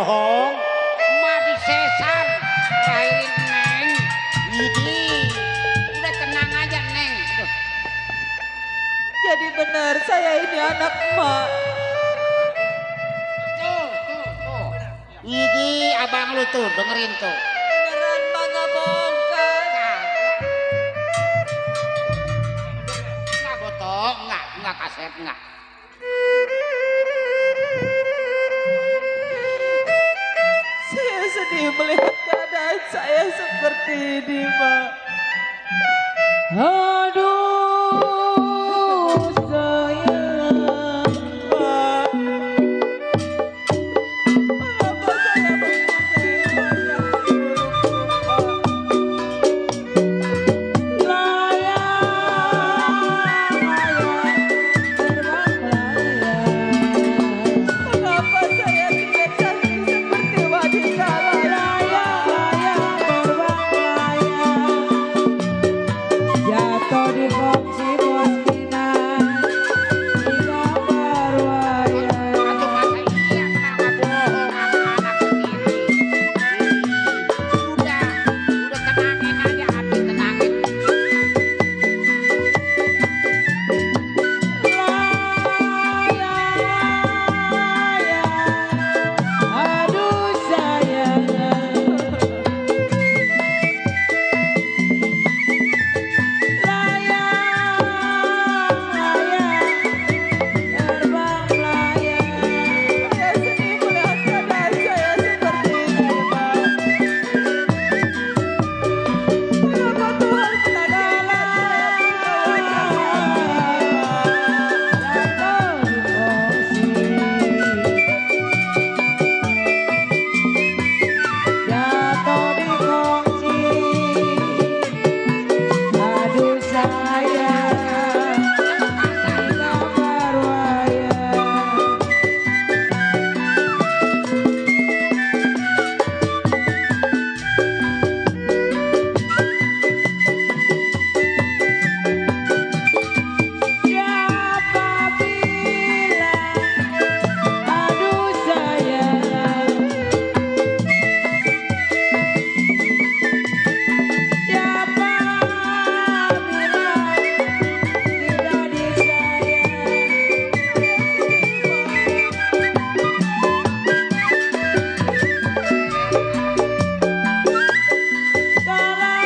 bohong. Emak disesar lahirin Neng. Ini udah tenang aja Neng. Tuh. Jadi benar saya ini anak emak. Tuh. Ini abang lu tuh dengerin tuh. Beneran emak gak bohong kan? Enggak botol, enggak kaset, enggak. Saya sedih melihat keadaan saya seperti ini, Mak. Aduh, sayang, Mak. Mengapa saya menguasai wajah burukku, Mak? Mengapa saya tidak cantik seperti wanita lain? Jatuh di kongsi boskinan tidak berwaya. Atau masa iya kenapa bohong sama anak sendiri. Udah tenangin aja hati tenangin. Aduh sayang, terbang layang. Saya sedih melihat keadaan saya seperti ini, Mak. Mengapa Tuhan menakdirkan saya punya wajah seperti ini, Mak? Jatuh di kongsi, aduh sayang, tidak berwaya. Siapa bilang, aduh sayang, siapa bilang tidak disayang? Salah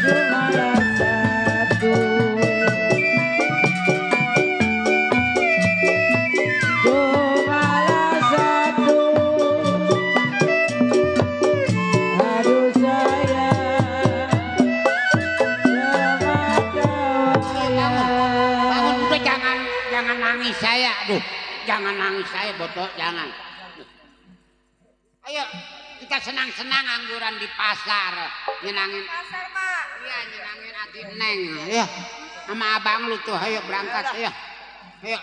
cuma satu, cuma satu. Aduh sayang, semata Bangun wayang. udah jangan nangis saya. Aduh, jangan nangis saya botol, jangan. Ayo kita senang-senang angguran di pasar, nyenangin Pasar, Mak. iya nyenangin hati Neng. Ayo sama abang lu tuh, ayo berangkat ayo. Ayo.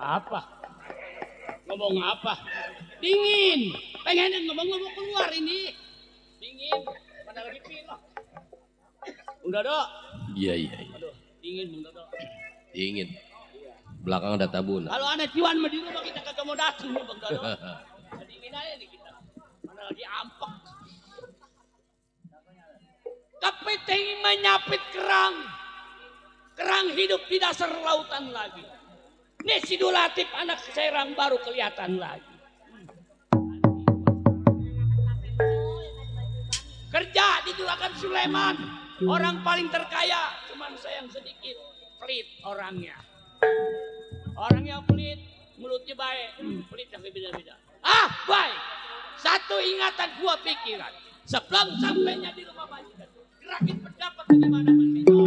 Apa? Ngomong apa? Dingin. Pengen ngomong keluar ini. Dingin. Mana lagi pilek. Bung Dodo. Iya. Aduh, dingin Bung Dodo. Ingin. Belakang ada tabun. Kalau ada Ciwan mah di rumah kita kagak mau datang nih Bung Dodo. Dingin aja nih kita. Mana lagi ampek. Kepiting menyapit kerang. Kerang hidup di dasar lautan lagi. Nih si Dulatif anak serang baru kelihatan lagi. Kerja di Juragan Sulaiman. Orang paling terkaya. Cuman saya yang sedikit pelit orangnya. Orang yang pelit, mulutnya baik. Pelit yang beda-beda. Baik. Satu ingatan gua pikiran. Sebelum sampainya di rumah majikan. Gerakin pendapat bagaimana Mas Vino.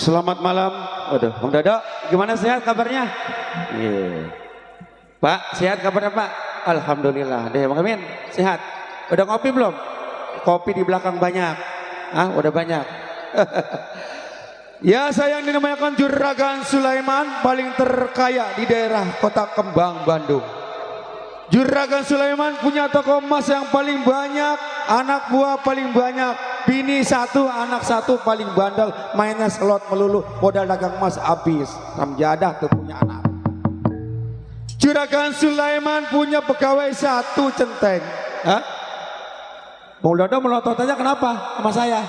Selamat malam. Waduh, Bang Dodo, gimana sehat kabarnya? Iya. Pak, sehat kabarnya Pak? Alhamdulillah. Deh, Bang Amin, sehat. Udah ngopi belum? Kopi di belakang banyak. Ah, udah banyak. Ya, saya yang dinamakan Juragan Sulaiman, paling terkaya di daerah Kota Kembang, Bandung. Juragan Sulaiman punya toko emas yang paling banyak, anak buah paling banyak, bini satu, anak satu, paling bandel, mainnya slot melulu, modal dagang emas habis. Ramjadah tuh punya anak. Juragan Sulaiman punya pegawai satu centeng. Hah? Bang Dodo melotot aja kenapa sama saya?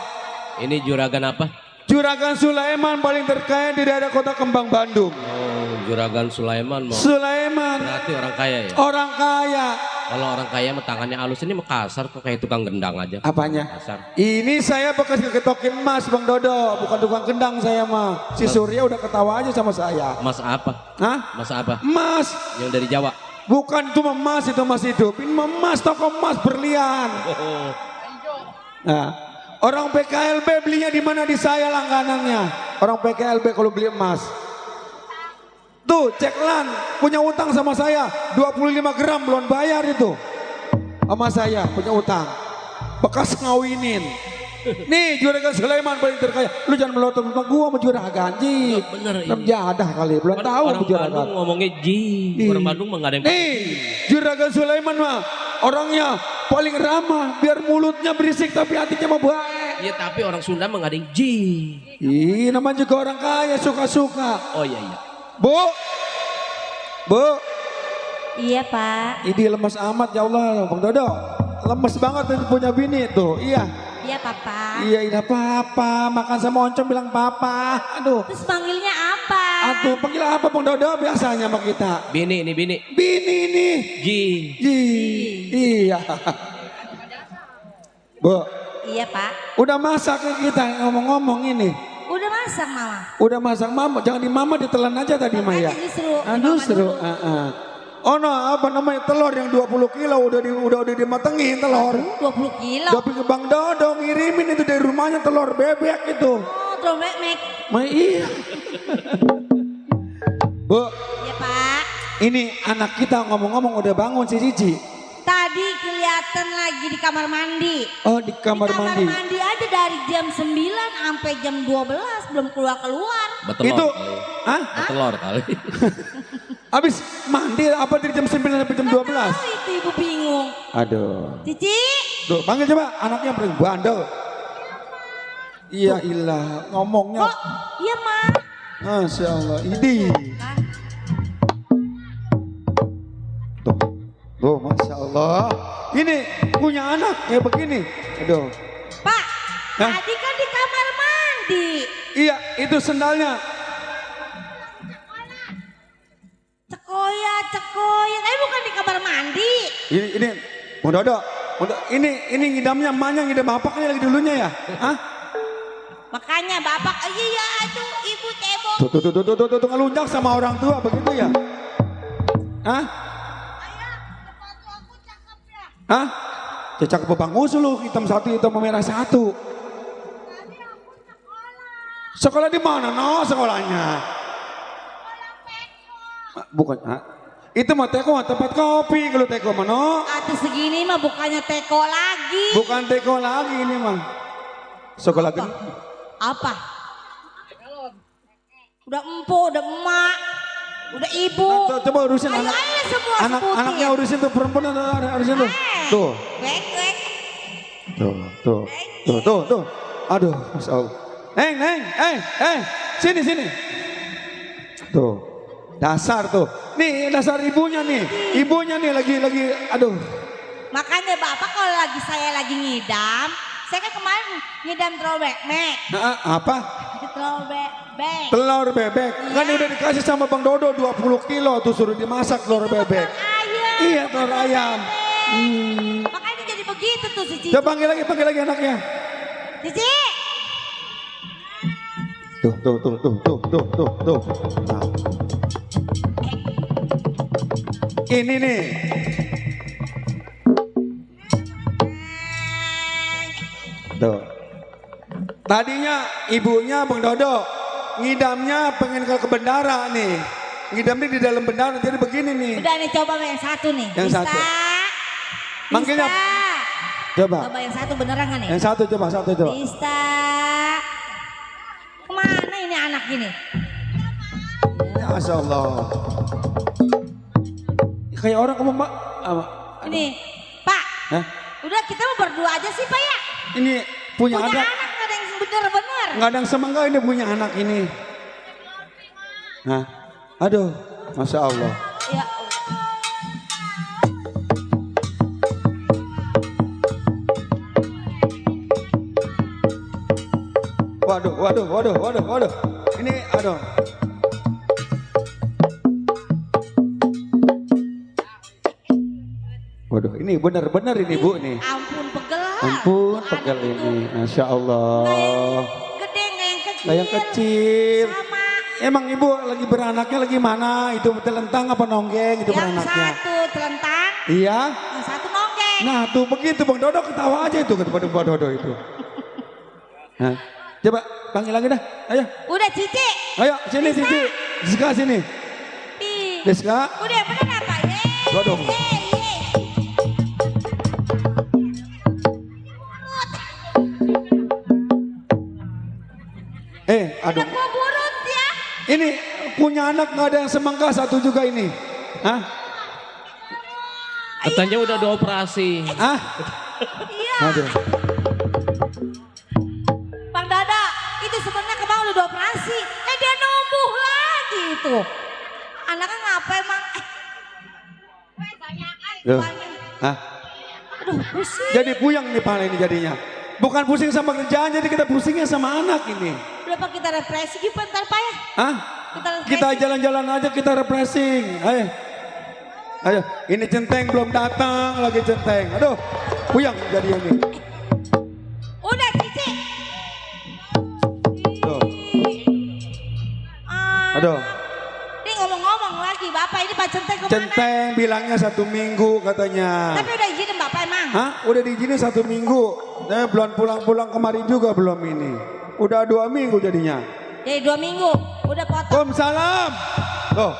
Ini juragan apa? Juragan Sulaiman paling terkaya di daerah Kota Kembang, Bandung. Oh, juragan Sulaiman mau. Sulaiman. Berarti orang kaya ya? Orang kaya. Kalau orang kaya mah tangannya halus, ini mah kasar kok kayak tukang gendang aja. Apanya? Kasar. Ini saya bekas ketokin emas Bang Dodo, bukan tukang kendang saya mah. Si Surya udah ketawa aja sama saya. Mas apa? Hah? Mas apa? Emas. Yang dari Jawa. Bukan itu emas, itu emas hidup. Ini emas, toko emas berlian. Oh, Nah, orang PKLB belinya di mana? Di saya langganannya. Orang PKLB kalau beli emas. Tuh, cek lan punya utang sama saya 25 gram belum bayar itu. Sama saya punya utang. Bekas ngawinin. Nih Juragan Sulaiman paling terkaya. Lu jangan melotot sama gua sama Juragan Ji. bener ini. Jadah kali, belum tahu Orang Juragan. Bandung ngomongnya ji. Orang Bandung mah nggak ada yang. Nih, Juragan Sulaiman mah orangnya paling ramah, biar mulutnya berisik tapi hatinya mah baik. Iya tapi orang Sunda mah nggak ada yang ji. Ih, namanya juga orang kaya suka-suka. Oh iya iya. Bu, Iya Pak. ini lemes amat ya Allah, Bang Dodo. Lemes banget itu punya bini tuh, iya. Iya Papa. Iya, ini papa, makan sama oncom bilang papa. Aduh, Terus panggilnya apa? aduh, panggil apa Bang Dodo biasanya sama kita? Bini ini bini. Bini ini. Ji. Iya. Bu, Iya Pak. udah masak nih kita ngomong-ngomong ini. Udah masak Mama. Udah masak mama, jangan di mama ditelan aja tadi Maya. Makanya justru Aduh Mama seru. dulu. Oh no, apa namanya telur yang 20 kilo udah dimatengin telur. 20 kilo. Tapi ke Bang Dodo ngirimin itu dari rumahnya telur bebek itu. Oh, drobek mek. Iya. Bu, Iya Pak. ini anak kita ngomong-ngomong udah bangun si Cici. Tadi kelihatan lagi di kamar mandi. Oh di kamar Di kamar mandi. mandi aja dari jam 9 sampai jam 12 belum keluar-keluar. Betelor Itu, kali. hah? Betelor kali. Habis mandi apa dari jam 9 sampai jam 12? Oh, itu ibu bingung. Aduh. Cici. Tuh, panggil coba anaknya yang paling bandel. Iya ilah, ngomongnya. Oh, iya Ma. Masya Allah, ini. Kan. Tuh, Masya Allah. Ini punya anak kayak begini. Aduh. Pak, Hah? tadi kan di kamar mandi. Iya, itu sendalnya. Cekoya. Tapi bukan di kamar mandi. Ini, Bang Dodo. Ini ngidamnya emaknya ngidam apa kali lagi dulunya ya? Hah? Makanya bapak, iya aduh ibu cebok. Tuh, ngelunjak sama orang tua begitu ya? Hah? Ayah, sepatu aku cakep ya. Hah? Cecak bebang musuh lu, hitam satu, hitam merah satu. Tadi aku sekolah. Sekolah di mana? No, sekolahnya. Bukan, ah. Itu mah teko mah tempat kopi kalau teko mah no. Aduh segini mah bukannya teko lagi. Bukan teko lagi ini mah. Sekolah gini. Apa? Udah empo, udah emak, udah ibu. Coba urusin Ayo, anak. ayo semua sebutin. Anaknya urusin tuh perempuan urusin tuh. Tuh. Wek. Tuh. Aduh, Masya Allah. Neng, sini. Tuh, dasar tuh. Nih, dasar ibunya nih. Ibunya nih lagi, aduh. Makanya bapak kalau saya lagi ngidam, saya kan kemarin ngidam throwback, mek. Apa? Throwback. Telur bebek. Kan udah dikasih sama Bang Dodo 20 kilo tuh suruh dimasak telur bebek. Ayam. Iya, telur ayam. Makanya jadi begitu tuh si Cici. Coba panggil lagi anaknya. Cici. Tuh. Nah. Ini nih. Tuh. Tadinya ibunya Bang Dodo ngidamnya pengen ke bendara nih. Ngidamnya di dalam bendara jadi begini nih. Udah nih coba yang satu nih. Yang Bisa. satu. Manggilnya. Bisa. Coba. Coba yang satu beneran gak nih? Yang satu coba. Bisa. Kemana ini anak ini? Ya, Masya Allah. Kayak orang kamu mbak. Ini Pak. Hah? Udah kita mau berdua aja sih Pak ya. Ini punya Punya anak. anak gak ada yang bener-bener. Nggak ada yang semangka ini punya anak ini. Hah? Aduh, Masya Allah. Ya. Waduh. Ini aduh. Waduh, ini benar-benar ini Bu nih. Ampun pegel. Ampun, Tuh pegel anak ini. itu. Masya Allah. Gede nggak yang kecil. Nah, yang kecil. Sama. Emang Ibu lagi beranaknya lagi mana? Itu telentang apa nonggeng itu Yang beranaknya? satu telentang, Iya. yang satu nonggeng. Nah tuh begitu Bang Dodo ketawa aja itu kepada Bang Dodo itu. Nah, coba panggil lagi dah. Ayo. Udah Cici. Ayo sini Cici. Diska sini. Ih. Diska. Udah bener apa? Waduh. Aduh. Udah gua burut ya. Ini punya anak nggak ada yang semangka satu juga ini. Hah? Katanya udah dioperasi. Ah? Iya. Aduh. Bang Dada, itu sebenarnya kemarin udah dioperasi. Dia numbuh lagi itu. Anaknya ngapa emang? Loh. Hah? Aduh pusing. Jadi puyeng nih pala ini jadinya. Bukan pusing sama kerjaan, jadi kita pusingnya sama anak ini. Udah Pak kita refreshing yuk bentar Pak ya. Hah? Kita jalan-jalan aja kita refreshing. Ayo, ini Centeng belum datang lagi Centeng. Aduh, puyeng jadi ini. Udah Cici. Tuh. Aduh, Ini ngomong-ngomong lagi Bapak ini Pak Centeng kemana? Centeng bilangnya 1 minggu katanya. Tapi udah izinin Bapak emang. Hah? Udah diizinin 1 minggu. Belum pulang-pulang kemarin juga belum ini. Udah 2 minggu jadinya. Jadi 2 minggu udah potong. Waalaikumsalam. Tuh,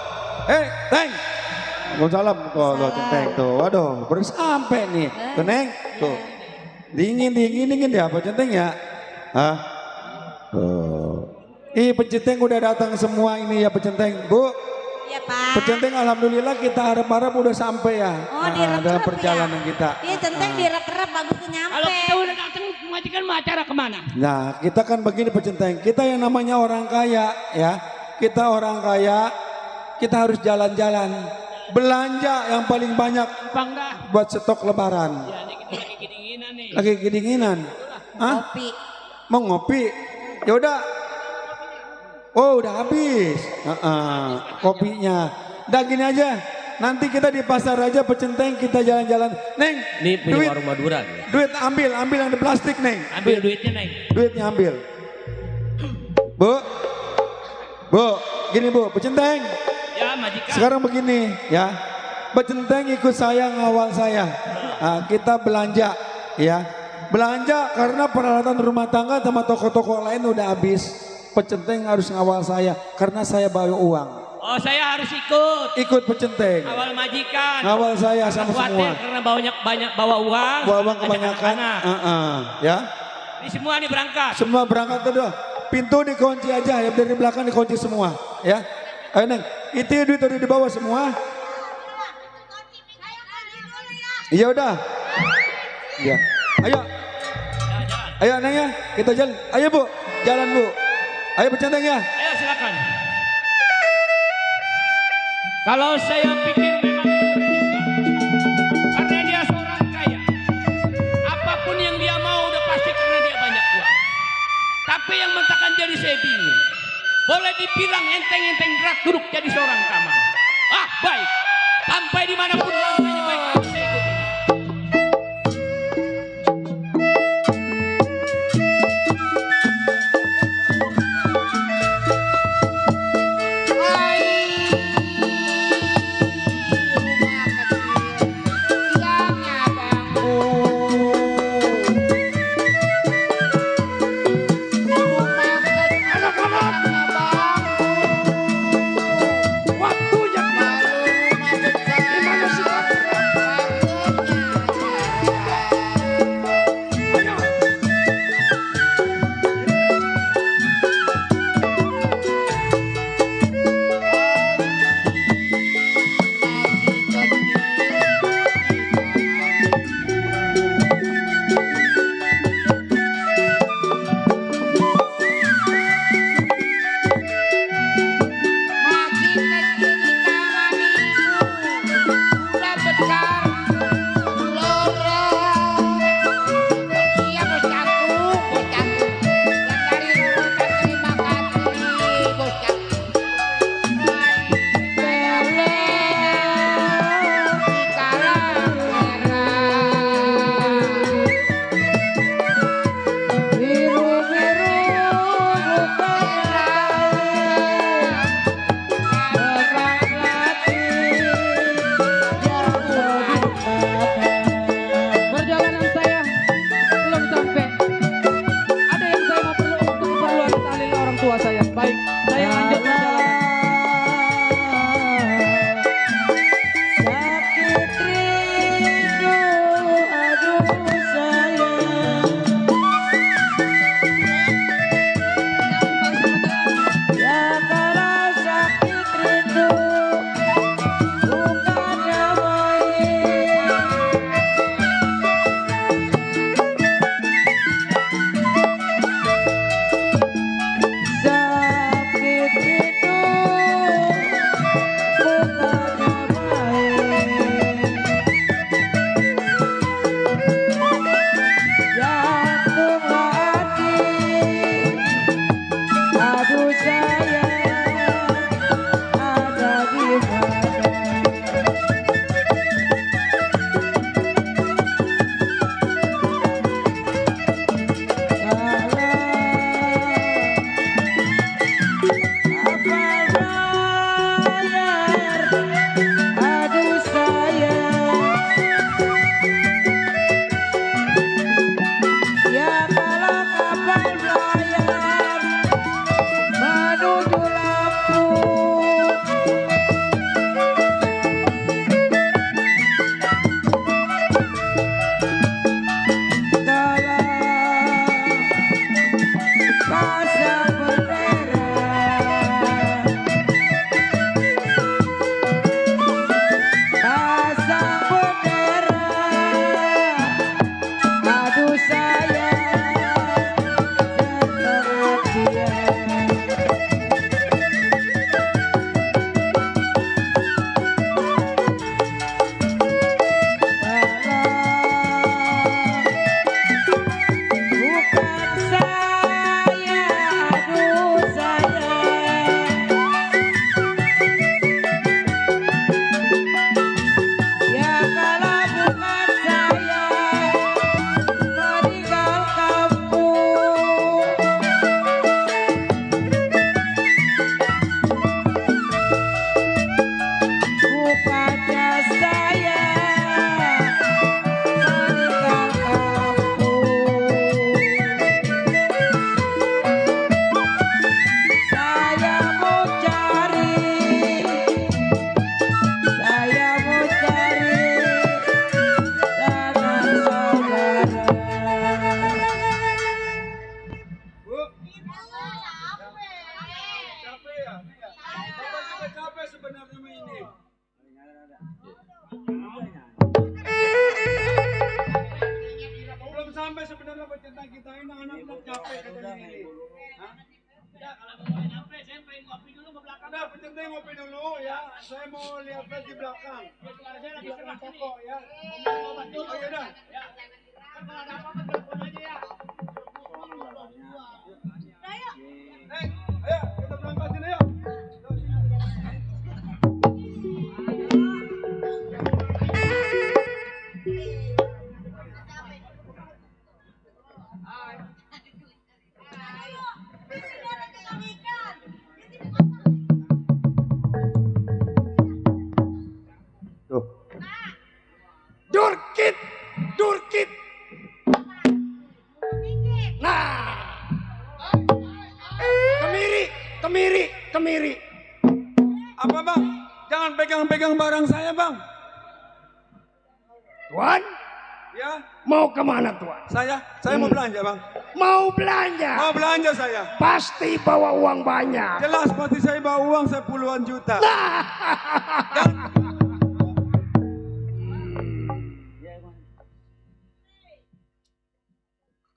Teng. Waalaikumsalam. Tuh, Centeng tuh. Waduh, baru sampai nih. Tuh, Neng. Tuh. Dingin dia apa Centeng ya? Hah? Tuh. Pecenteng udah datang semua ini ya Pecenteng. Bu, Iya Pak. Pecenteng alhamdulillah kita harap-harap udah sampai ya. Oh direp-rep dalam ya. perjalanan kita. Iya Centeng direp-rep bagus tuh nyampe. Kalau kita udah datang majikan mau acara kemana? Nah, kita kan begini Pecenteng. Kita yang namanya orang kaya ya. Kita orang kaya, kita harus jalan-jalan. Belanja yang paling banyak Bang dah. buat stok lebaran. Ya ini kita lagi kedinginan nih. Lagi kedinginan. Hah? Kopi. Mau ngopi? Ya udah. Oh, udah habis. Kopinya. Udah gini aja. Nanti kita di pasar aja Pecenteng kita jalan-jalan. Neng, Ini punya duit, warung Madura. duit ambil yang di plastik, Neng. Ambil duitnya naik. Duitnya ambil. Bu, gini Bu, Pecenteng. Ya majikan. Sekarang begini ya. Pecenteng ikut saya ngawal saya. Nah, kita belanja ya. Belanja karena peralatan rumah tangga sama toko-toko lain udah habis. Pecenteng harus ngawal saya karena saya bawa uang. Oh saya harus ikut. Ikut Pecenteng. Awal majikan. Ngawal saya sama Khawatir semua. karena banyak bawa uang. Bawa uang ajak kebanyakan. anak-anak. Ya. Ini semua nih berangkat. Semua berangkat tuh. Pintu dikunci aja ya, dari belakang dikunci semua ya. Ayo Neng, itu duit udah dibawa semua. Iya udah. Iya. Ayo. Ayo Neng ya, kita jalan. Ayo Bu, jalan Bu. Ayo Pecenteng ya. Ayo silakan. Kalau saya pikir memang benar juga. Karena dia seorang kaya. Apapun yang dia mau udah pasti karena dia banyak uang. Tapi yang mentakan jadi saya bingung. Boleh dibilang enteng-enteng gerak duduk jadi seorang kamar. Ah baik. Sampai dimanapun langkahnya baik harus saya ikuti. Anak-anak, sebenarnya pecinta kita ini anak-anak capek katanya ini. Hah? Ya, kalau mau nyampe, saya pengen ngopi dulu ke belakang. Udah, pecinta ngopi dulu ya. Saya mau lihat di belakang. Suara saya lagi Belakang keras ini. toko ya. Ngomong obat dulu. Oh iya dah. Ya. Kan kalau ada apa-apa telepon aja ya. Ayo kita berangkat sini yuk. Tuh. Durkit, durkit. Nah, kemiri, kemiri, kemiri. Apa bang? Jangan pegang-pegang barang saya bang. Tuan, Ya, mau kemana tuan? saya mau belanja bang. Mau belanja? Mau belanja saya. Pasti bawa uang banyak. Jelas pasti saya bawa uang saya puluhan juta. Dan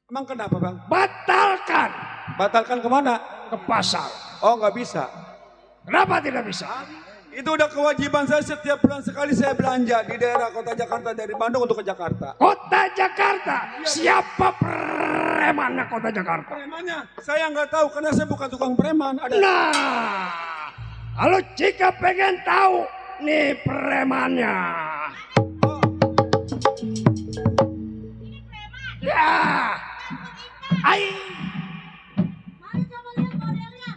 emang kenapa bang? Batalkan Batalkan kemana? ke pasar. Oh nggak bisa. Kenapa tidak bisa? Itu udah kewajiban saya setiap bulan sekali saya belanja di daerah kota Jakarta dari Bandung untuk ke Jakarta. Kota Jakarta. Siapa premannya kota Jakarta? Premannya saya nggak tahu karena saya bukan tukang preman. Ada. Nah, kalau jika pengen tahu nih premannya. Oh, Ya. Ai. Mari coba lihat modelnya.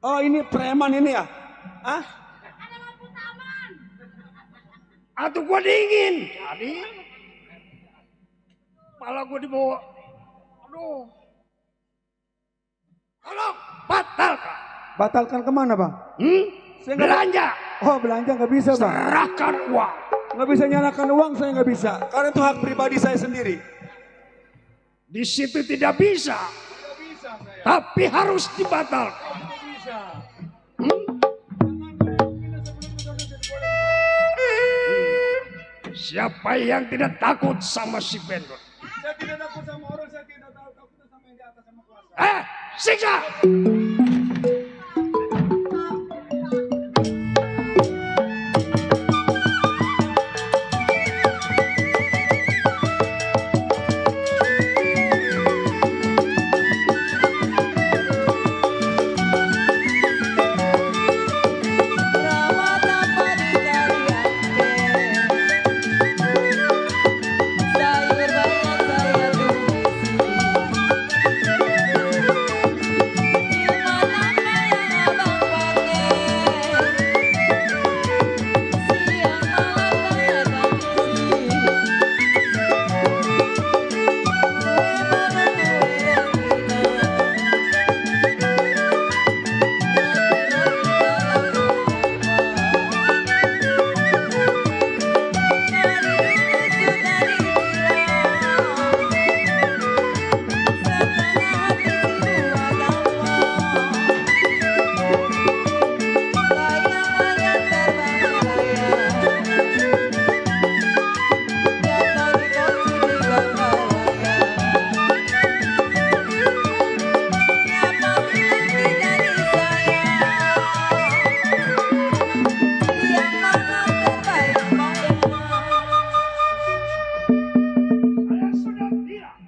oh ini preman ini ya? Hah? Ada lampu taman. Atau gua dingin. Jadi malah gua dibawa. Aduh. Tolong batalkan. Batalkan kemana bang? Saya nggak- Belanja. Oh belanja nggak bisa bang. Serahkan uang. Nggak bisa nyalakan uang saya nggak bisa. Karena itu hak pribadi saya sendiri. Di situ tidak bisa. Tapi harus dibatalkan. Siapa yang tidak takut sama si Bendor? Saya tidak takut sama orang, saya tidak takut sama yang di atas sama kuasa. Siksa! Rawat apa di kaliante, sayur bayam saya tumis. Gimana yang abang pakai, siang malam saya kambing. Gimana kue yang Saya sudah bilang.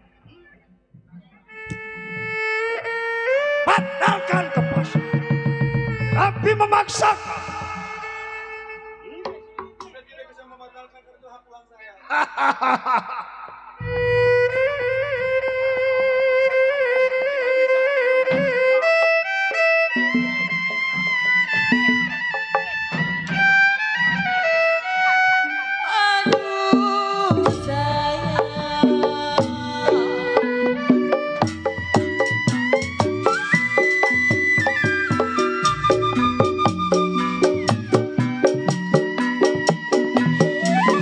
Batalkan ke pasar. Tapi memaksakan. Saya tidak bisa membatalkan karena itu hak uang saya. aduh sayang.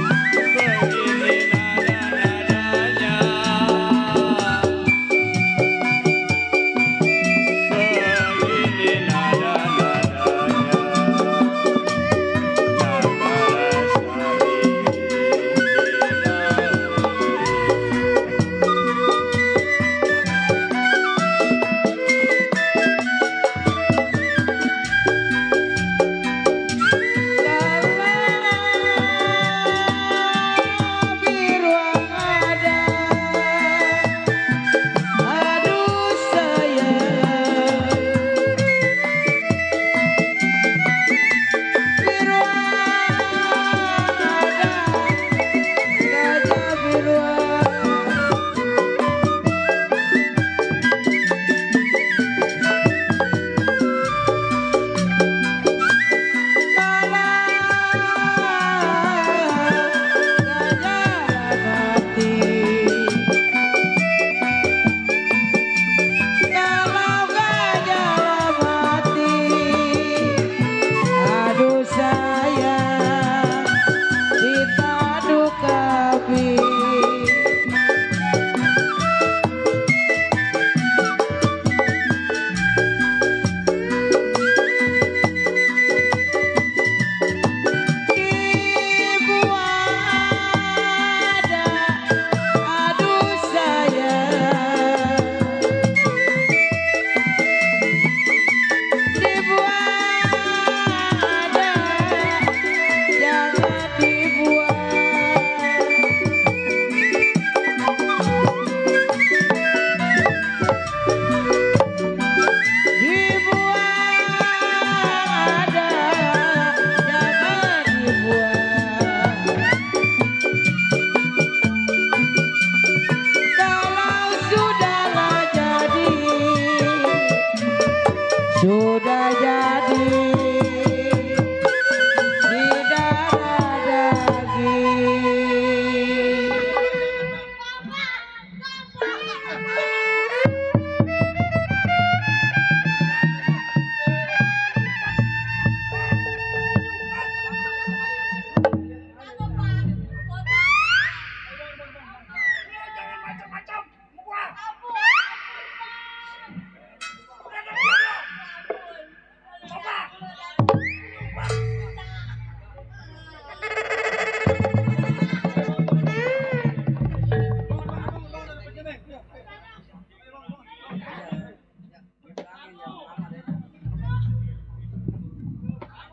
Begini nada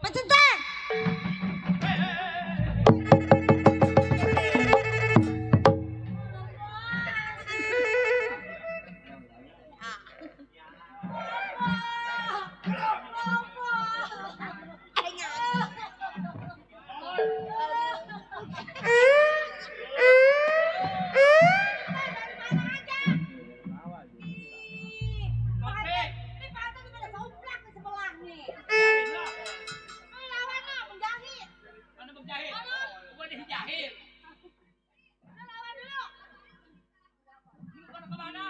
Penceteng. Mana menjahit? Gua dijahit. Mana kemana?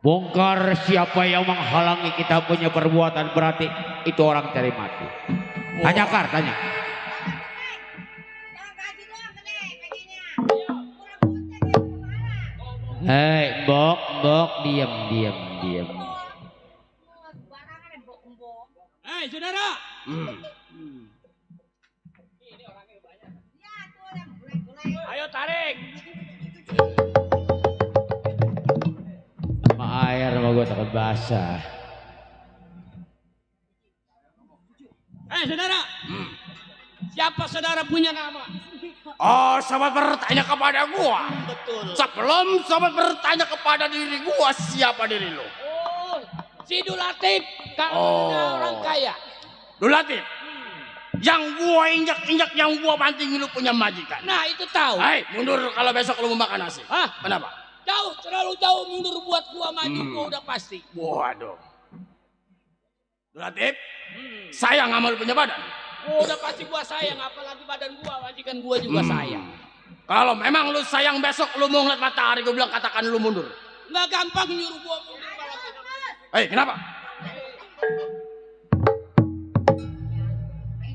Bongkar siapa yang menghalangi kita punya perbuatan berarti itu orang cari mati. Tanya Kar, tanya. Hei, mbok, diam. Hei, saudara. Ayo tarik. Sama air sama gue takut basah. Hei, saudara. Siapa saudara punya nama? Oh, sobat bertanya kepada gua. Betul. Sebelum sobat bertanya kepada diri gua, siapa diri lo? Oh, si Dulatif. Oh. Orang kaya. Dulatif. Yang gua injak-injak, yang gua banting lu punya majikan. Nah, itu tahu. Hei, mundur kalau besok lu mau makan nasi. Hah? Kenapa? Jauh, terlalu jauh mundur buat gua maju, gua udah pasti. Waduh. Dulatif, sayang sama lu punya badan. Oh, udah pasti gua sayang, apalagi badan gua, majikan gua juga sayang. Kalau memang lu sayang besok lu mau ngeliat matahari, gua bilang katakan lu mundur. Nggak gampang nyuruh gua mundur kalau gitu. Hei, kenapa?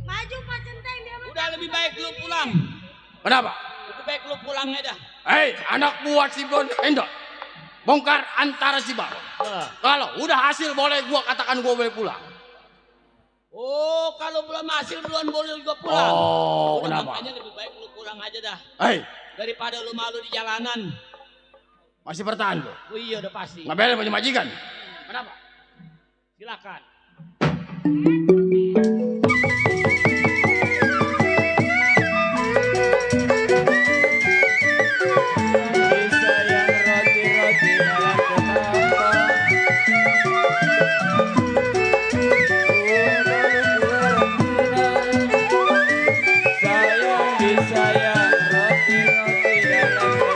Maju Pak Centeng dia mah. Udah lebih baik lu pulang. Kenapa? Lebih baik lu pulang aja dah. Hei, anak buah si Bon Endot. Bongkar antara si Baron. Kalau udah hasil boleh gua katakan gua boleh pulang. Oh, kalau belum hasil duluan boleh juga pulang. Oh, udah, kenapa? makanya lebih baik lu pulang aja dah. Hei, Daripada lu malu di jalanan. masih bertahan lu. Oh iya, udah pasti. Nggak boleh punya majikan. Kenapa? Silakan. Sayang roti-roti dalam sayang disayang roti-roti dalam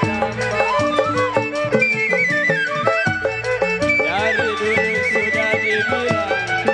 dari dulu sudah dibilang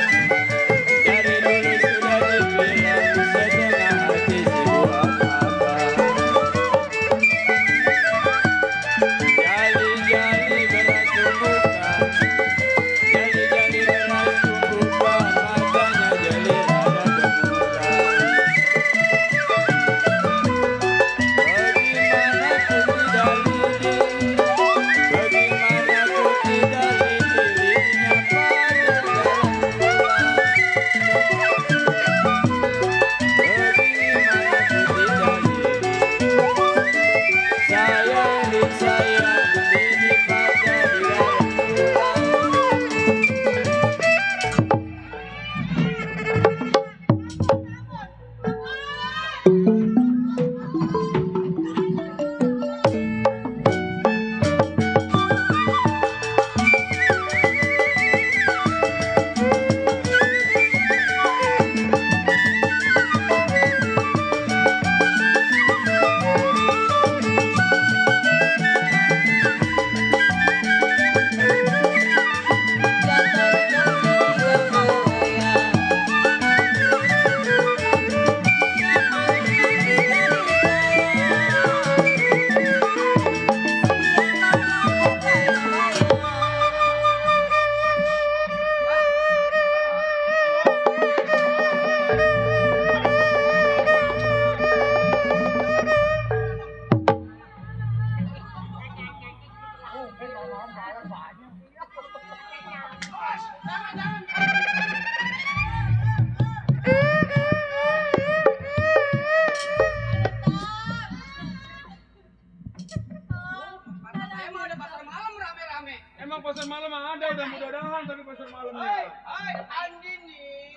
Emang pasar malam ada udah mudah-mudahan tapi pasar malamnya. Hai, Andini.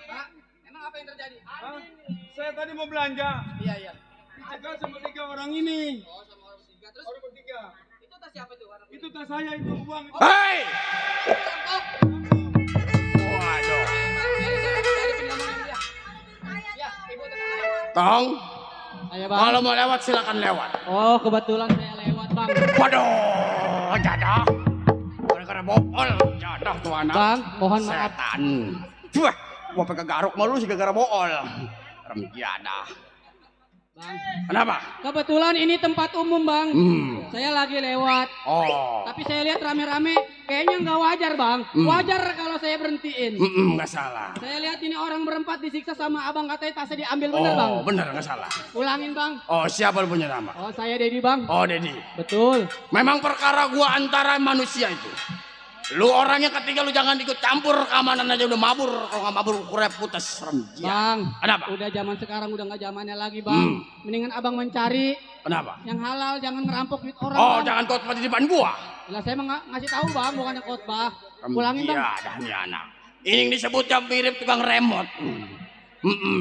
Emang apa yang terjadi? Hah? Saya tadi mau belanja. Iya, iya. Dicegat sama 3 orang ini. Oh, sama orang bertiga. Terus Orang bertiga. itu tas siapa tuh? Itu tas saya itu uang. Hei! Waduh. Tong, Ayo bang. kalau mau lewat silakan lewat. Oh kebetulan saya lewat bang. Waduh, jadah. Gara-gara bool, jadah tuh anak. Bang, mohon maaf. Setan. Cuh, gua pakai garuk malu sih gara-gara bool. Rem jadah. Bang, Kenapa? kebetulan ini tempat umum bang. Saya lagi lewat. Oh. Tapi saya lihat rame-rame, kayaknya nggak wajar bang. Wajar kalau saya berhentiin. Nggak salah. Saya lihat ini orang berempat disiksa sama abang, katanya tasnya diambil, bener bang. Oh, bener nggak salah. Ulangin bang. Oh, siapa lu punya nama? Oh saya Dedi bang. Oh, Dedi. Betul. Memang perkara gua antara manusia itu. Lu orangnya ketiga lu jangan ikut campur, keamanan aja udah mabur. Kalau nggak mabur kurep putus rem. Bang, Kenapa? udah zaman sekarang udah nggak zamannya lagi bang. Mendingan abang mencari Kenapa? yang halal, jangan ngerampok duit orang. Oh, bang. jangan khotbah di depan gua. Lah saya mah ngasih tahu bang, bukannya khotbah. Ulangin bang. Iya, dah nih anak. Ini yang disebutnya mirip tukang remote.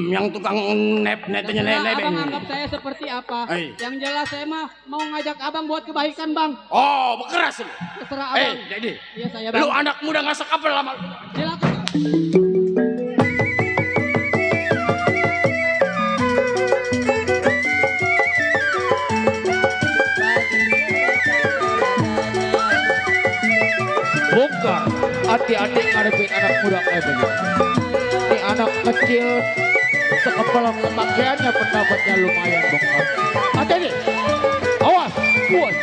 Yang tukang netnya Terserah abang nebeng. anggap saya seperti apa. Hei. Yang jelas saya mah mau ngajak abang buat kebaikan bang. Oh, berkeras lu. Terserah abang. Dedi. Iya saya Lu bang. anak muda nggak sekapel lama. Silakan. Bongkar adik-adik ngadepin anak muda kayak begini. Ini anak kecil sekepelang pemakaiannya pendapatnya lumayan bongkar. Hati-hati, awas, kuat.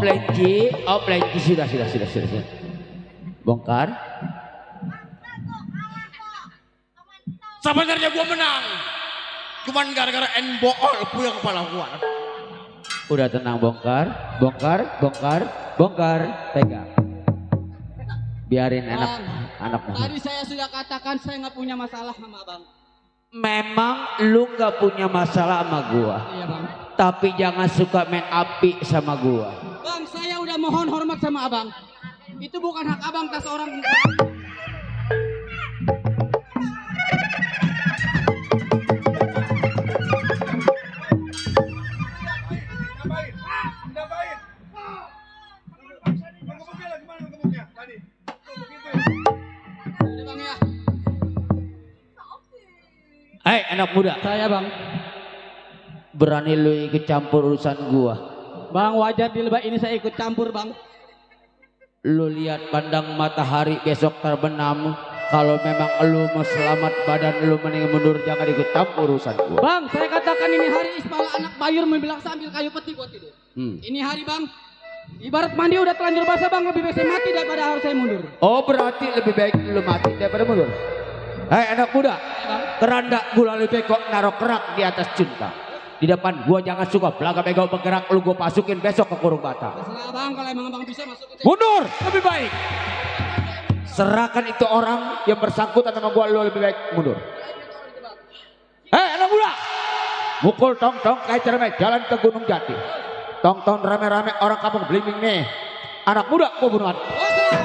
Lenji, sudah. Bongkar. Sebenarnya gua menang. Cuman gara-gara bool punya kepala gua. Udah tenang bongkar. Pegang. Biarin anak Tadi saya sudah katakan saya nggak punya masalah sama abang. Memang lu nggak punya masalah sama gua. Iya bang. Tapi jangan suka main api sama gua. Bang, saya udah mohon hormat sama abang. Itu bukan hak abang tas orang. Ngapain? Ngebuknya lah gimana ngebuknya tadi? Begitu. Udah bang ya. Hai anak muda, Saya bang. berani lu ikut campur urusan gua. Bang, wajar di lebah ini saya ikut campur bang. Lu lihat pandang matahari besok terbenam. Kalau memang lu mau selamat badan lu mending mundur, jangan ikut campur urusan gua. Bang, saya katakan ini hari ispala anak bayur membilang sambil kayu peti buat tidur. Ini hari bang. Ibarat mandi udah telanjur basah bang, lebih baik saya mati daripada harus saya mundur. Oh berarti lebih baik lu mati daripada mundur. Hai anak muda, keranda gula lebih kok naruh kerak di atas cinta. Di depan gua jangan suka belaga bego bergerak, lu gua masukin besok ke kurung bata. Terserah bang, kalau emang abang bisa masukin. Mundur lebih baik. Serahkan itu orang yang bersangkutan sama gua, lu lebih baik mundur. Hei anak muda, mukul tong-tong kayak cermek jalan ke Gunung Jati. Tong-tong rame-rame orang kampung Blimbing nih. Anak muda gua bunuhan. Oh, serah.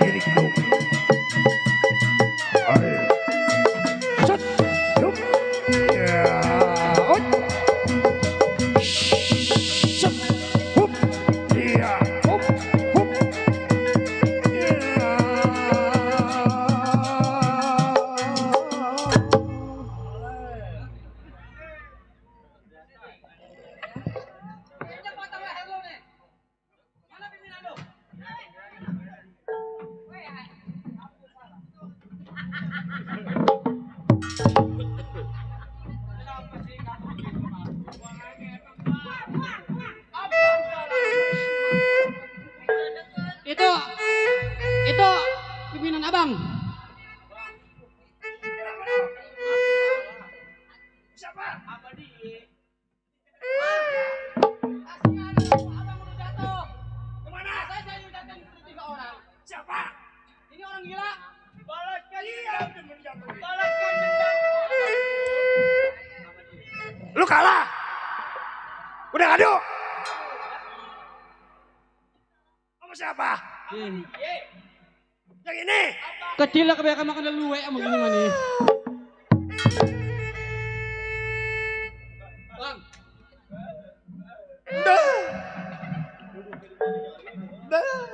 diriku. Ayo. Set. Yup. Ya. Ot. Set. Hup. Ya. Hup. Hup. Ya. Itu pimpinan abang. Siapa? Apa dia? Abang udah jatuh. Kemana? Saya udah datang 3 orang. Siapa? Ini orang gila. Balaskan dendam. Balaskan dendam. Lu kalah. Udah ngadu. Kamu siapa? Yang ini. Kecil lah kebanyakan makan luwe sama gini mah nih. Bang.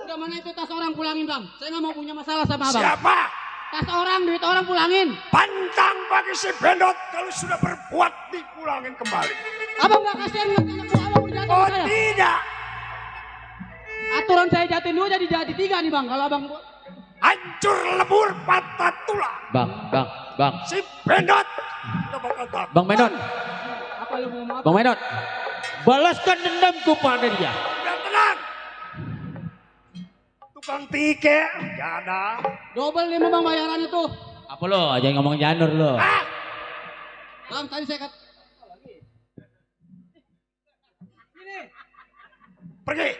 Udah mana itu tas orang pulangin bang. Saya nggak mau punya masalah sama abang. Siapa? Tas orang, duit orang pulangin. Pantang bagi si Bendot kalau sudah berbuat dipulangin kembali. Abang nggak kasihan ngeliat anak buah abang berjatuh Oh saya. tidak. Aturan saya jatuhin 2 jadi 3 nih bang. Kalau abang Hancur lebur patah tulang. Bang. Si Bendot. Udah bakal takut. Bang Menot. apa lu mau apa? Bang Menot. Balaskan dendamku pada dia. Udah tenang. Tukang tike. Jada. Double 5 bang bayarannya tuh. Apa lo? Jangan ngomong janur lo. Ah. Bang tadi saya kata. Pergi.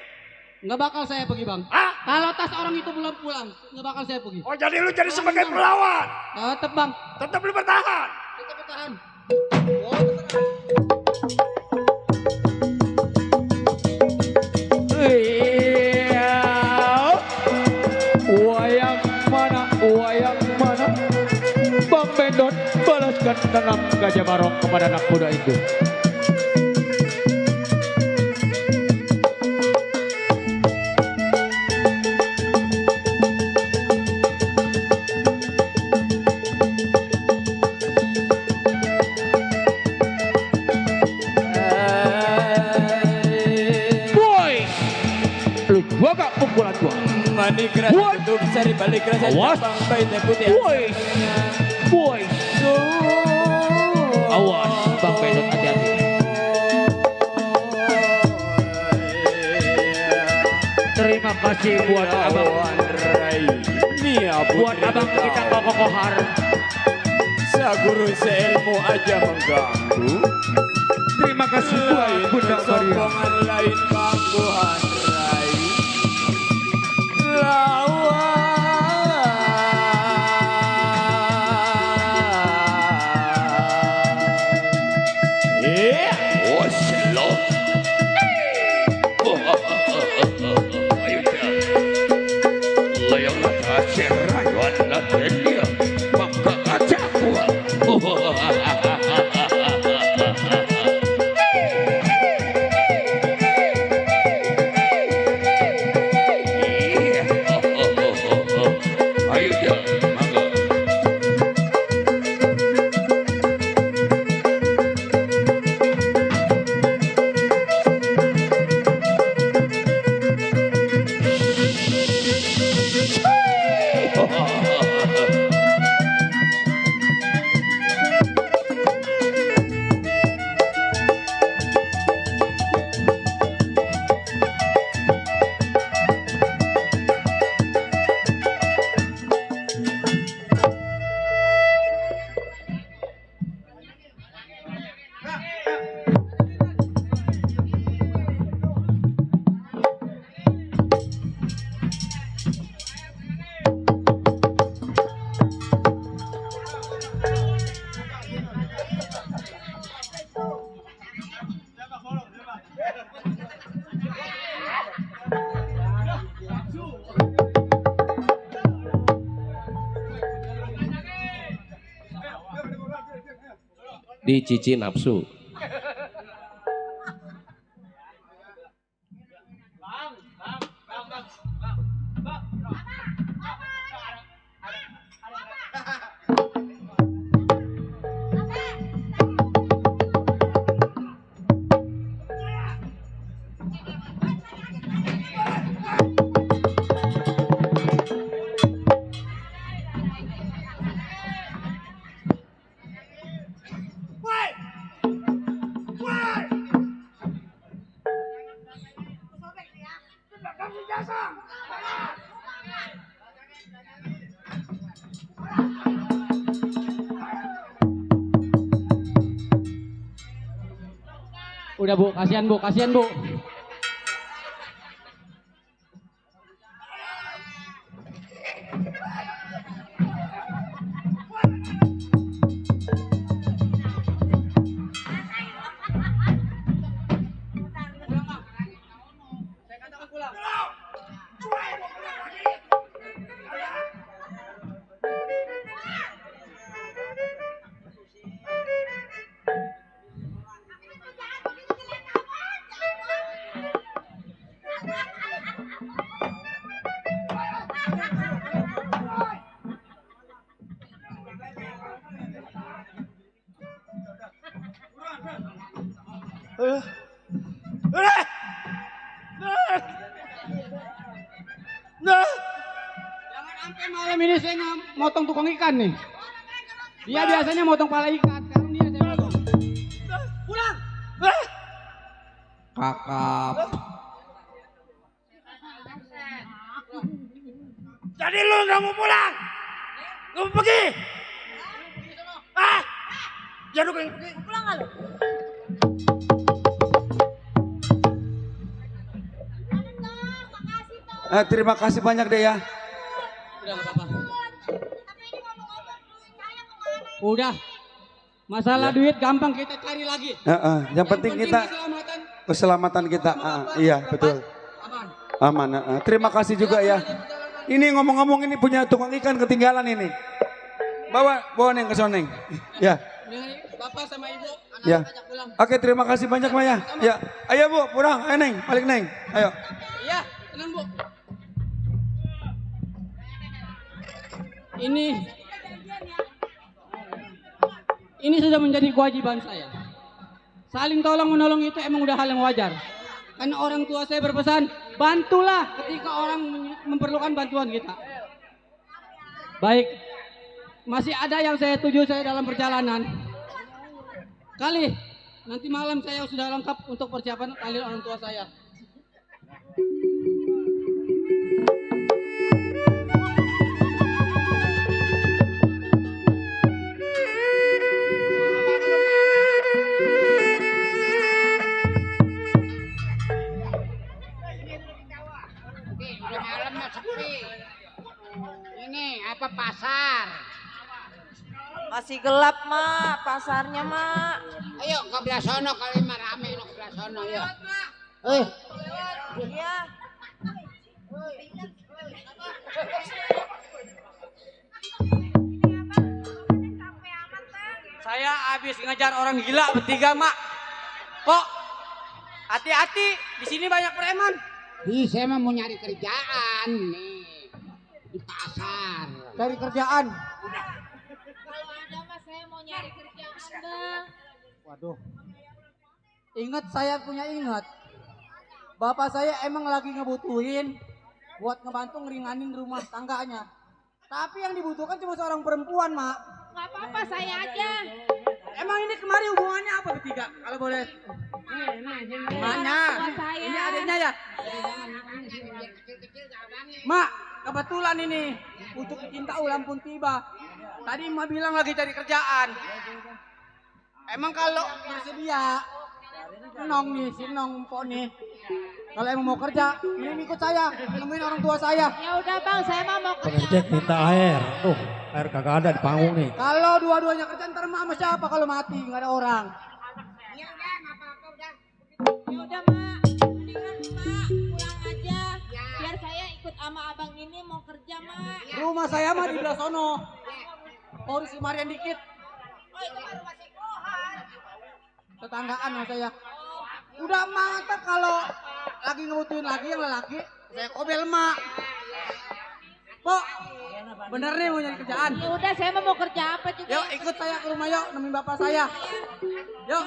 Nggak bakal saya pergi bang. Ah. Kalau tas orang itu belum pulang, nggak bakal saya pergi. Oh jadi lu jadi sebagai pelawan. Tetep bang. Tetap lu bertahan. Tetep bertahan. Wayang mana? Bang Menot balaskan dendam Gajah Barong kepada anak muda itu. Gua gak pukulan gua. Mani keras tutup sari balik rasa cabang bayi putih. Boy. Awas Bang Menot, hati-hati. Terima kasih buat abang. Buat abang kita kokohar. Saguru seilmu aja mengganggu. Terima kasih buat Bunda Maria. Sombongan lain gangguan rai. Oh selo. Ayo dah. Layanglah kasih rayuan dan dia. Maka aja gua. Ayo dah. Maka. Dicuci nafsu. Udah Bu, kasihan Bu, kasihan Bu. Jangan sampai malam ini saya motong tukang ikan nih. Dia biasanya motong pala ikan, sekarang dia saya motong. Pulang. Kakap. Jadi lu nggak mau pulang? Nggak mau pergi? Ah? Jangan pergi. Pulang nggak lu? Terima kasih banyak deh ya. Udah nggak apa-apa. Udah. Masalah duit gampang kita cari lagi. Yang penting kita keselamatan kita. Iya betul. Aman. Terima kasih juga ya. Ini ngomong-ngomong ini punya tukang ikan ketinggalan ini. Bawa neng ke soneng. Ya. Bapak sama Ibu, Ya. ajak pulang. Oke, terima kasih banyak Maya. Ya. Ayo Bu, pulang. Ayo Neng, balik Neng. Ayo. Iya, tenang Bu. Ini sudah menjadi kewajiban saya. Saling tolong menolong itu emang udah hal yang wajar. Karena orang tua saya berpesan, bantulah ketika orang memerlukan bantuan kita. Baik, masih ada yang saya tuju saya dalam perjalanan. Kali, nanti malam saya sudah lengkap untuk persiapan kalian orang tua saya. Apa pasar? Masih gelap, Mak. Pasarnya, Mak. Ayo ke belah sono kali mah rame no ke belah sono ya. Iya. Saya habis ngejar orang gila bertiga, Mak. Kok hati-hati, di sini banyak preman. Ih, saya mah mau nyari kerjaan nih di pasar. Cari kerjaan. Kalau ada Mas saya mau nyari kerjaan, Bang. Waduh. Ingat saya punya ingat. Bapak saya emang lagi ngebutuhin buat ngebantu ngeringanin rumah tangganya. Tapi yang dibutuhkan cuma seorang perempuan, Mak. Nggak apa-apa, saya aja. Emang ini kemarin hubungannya apa bertiga? Kalau boleh. Mana? Saya. Ini adiknya ya? Mak, kebetulan ini untuk cinta ulang pun tiba. Tadi Mak bilang lagi cari kerjaan. Emang kalau bersedia, Nong nih, si Nong Mpok nih. Kalau emang mau kerja, ini ikut saya, nemuin orang tua saya. Ya udah Bang, saya mau kerja. Cek minta air. Tuh, air kagak ada di panggung nih. Kalau dua-duanya kerja ntar Mak sama siapa kalau mati, nggak ada orang. Ya udah, nggak apa-apa udah. Ya udah, Mak. Mendingan Mak pulang aja. Biar saya ikut sama abang ini mau kerja, Mak. Rumah saya mah di belah sono. Polisi Marian dikit. Oh, itu baru masih Kohan. tetanggaan sama saya. Udah mantap kalau lagi ngebutuhin lagi yang lelaki, saya kobel mak. Pok, bener nih mau nyari kerjaan. Ya udah, saya mau kerja apa juga. Yuk ikut saya ke rumah yuk, nemenin bapak saya. Yuk.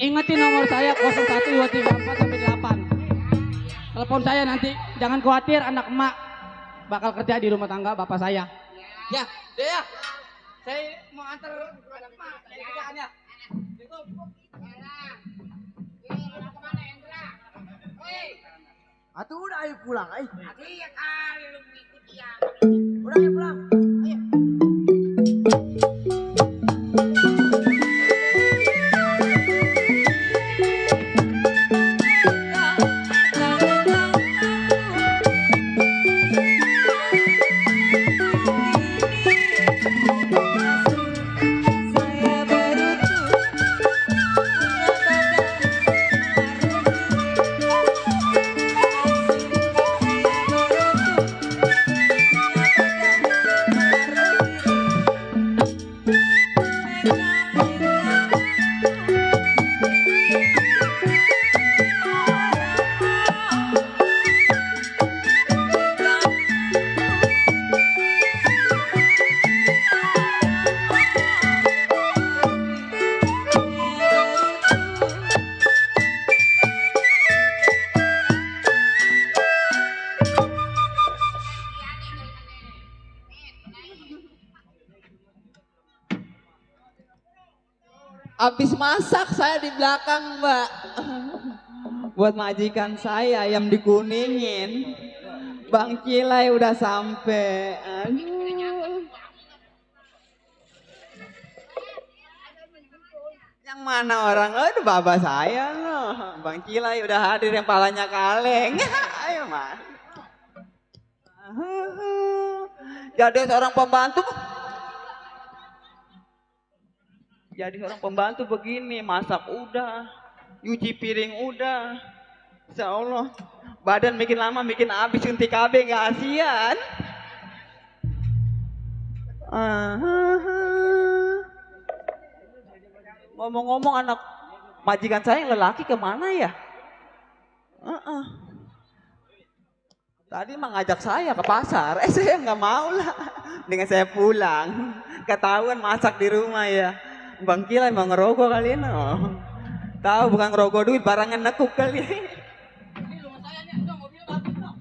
Ingetin nomor saya 01234 sampai 8. Telepon saya nanti, jangan khawatir anak emak bakal kerja di rumah tangga bapak saya. Ya, ya. Saya mau antar anak emak dari kerjaannya. Atuh udah ayo pulang, ayo. Iya kali lu ikut ya. Udah ayo pulang. Ayo. Habis masak saya di belakang, Mbak. Buat majikan saya ayam dikuningin. Bang Cilai udah sampai. Aduh. Yang mana orang? Aduh, bapak saya loh. Bang Cilai udah hadir yang palanya kaleng. Ayo, Mas. Jadi seorang pembantu. Jadi seorang pembantu begini, masak udah, nyuci piring udah. Insya Allah, badan bikin lama, bikin habis, suntik KB, gak kasihan. Ngomong-ngomong anak majikan saya yang lelaki kemana ya? Tadi mengajak saya ke pasar, saya nggak mau lah. Dengan saya pulang, ketahuan masak di rumah ya. Bang Cilai mau ngerogoh kali ini. Tahu bukan ngerogoh duit, barangan nekuk kali. Ini rumah saya nih, dong, mobil bagus dong.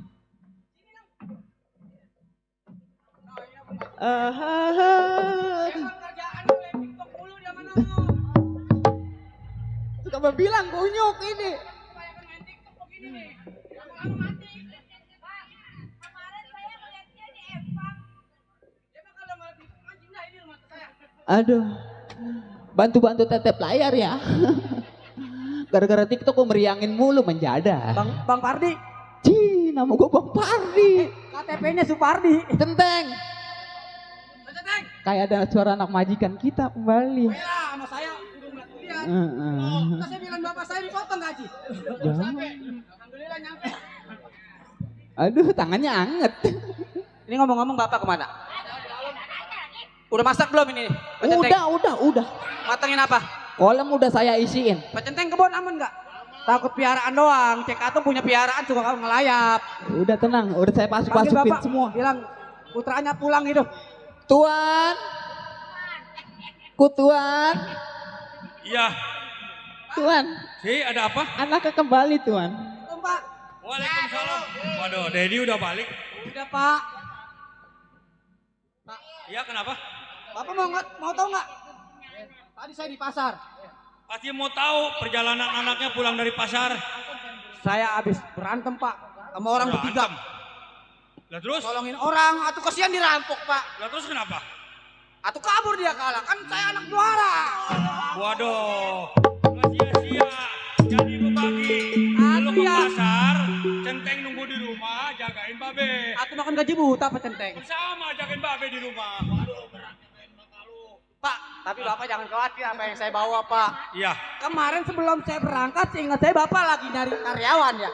Kerjaan gue TikTok mulu dia mana lo. Suka bilang kunyuk ini. Kebanyakan main TikTok begini nih. Lama-lama mati. Kemarin saya ngeliatnya di Empang. Dia mah kalau malah TikTok anjing dah ini rumah saya. Aduh, bantu-bantu tetep layar ya. Gara-gara TikTok gue meriangin mulu menjadah. Bang Pardi. Cih, nama gue Bang Pardi. KTP-nya Supardi. Centeng. Centeng. Kayak ada suara anak majikan kita kembali. Lah, sama saya udah nggak lihat. Terus saya bilang bapak saya dipotong gaji. Sampai. Alhamdulillah nyampe. Aduh, tangannya anget. Ini ngomong-ngomong bapak kemana? Udah masak belum ini? Pak Centeng? Udah. Matangin apa? Kolam udah saya isiin. Pak Centeng kebon aman nggak? Takut piaraan doang. Cek atau punya piaraan suka ngelayap. Udah tenang, udah saya Panggil pasuk-pasukin bapak, semua. bilang putranya pulang gitu. Tuan. Tuan. Iya. Tuan. Si ada apa? Anaknya kembali, Tuan. Pak. Waalaikumsalam. Waduh, Dedi udah balik. Udah Pak. Iya, kenapa? Bapak mau tahu nggak? Tadi saya di pasar. Pasti mau tahu perjalanan anaknya pulang dari pasar. Saya habis berantem Pak sama orang bertiga. Lah terus? Tolongin orang, atau kasihan dirampok Pak. Lah terus kenapa? Atau kabur dia kalah, kan saya anak juara. Waduh, nggak sia-sia. Jadi berbagi. Lu ke pasar, Centeng nunggu di rumah, jagain babe. Atau makan gaji buta Pak Centeng. Sama jagain babe di rumah. Waduh, berat main mata lu. Pak, tapi Bapak jangan khawatir apa yang saya bawa Pak. Iya. Kemarin sebelum saya berangkat, seingat saya Bapak lagi nyari karyawan ya.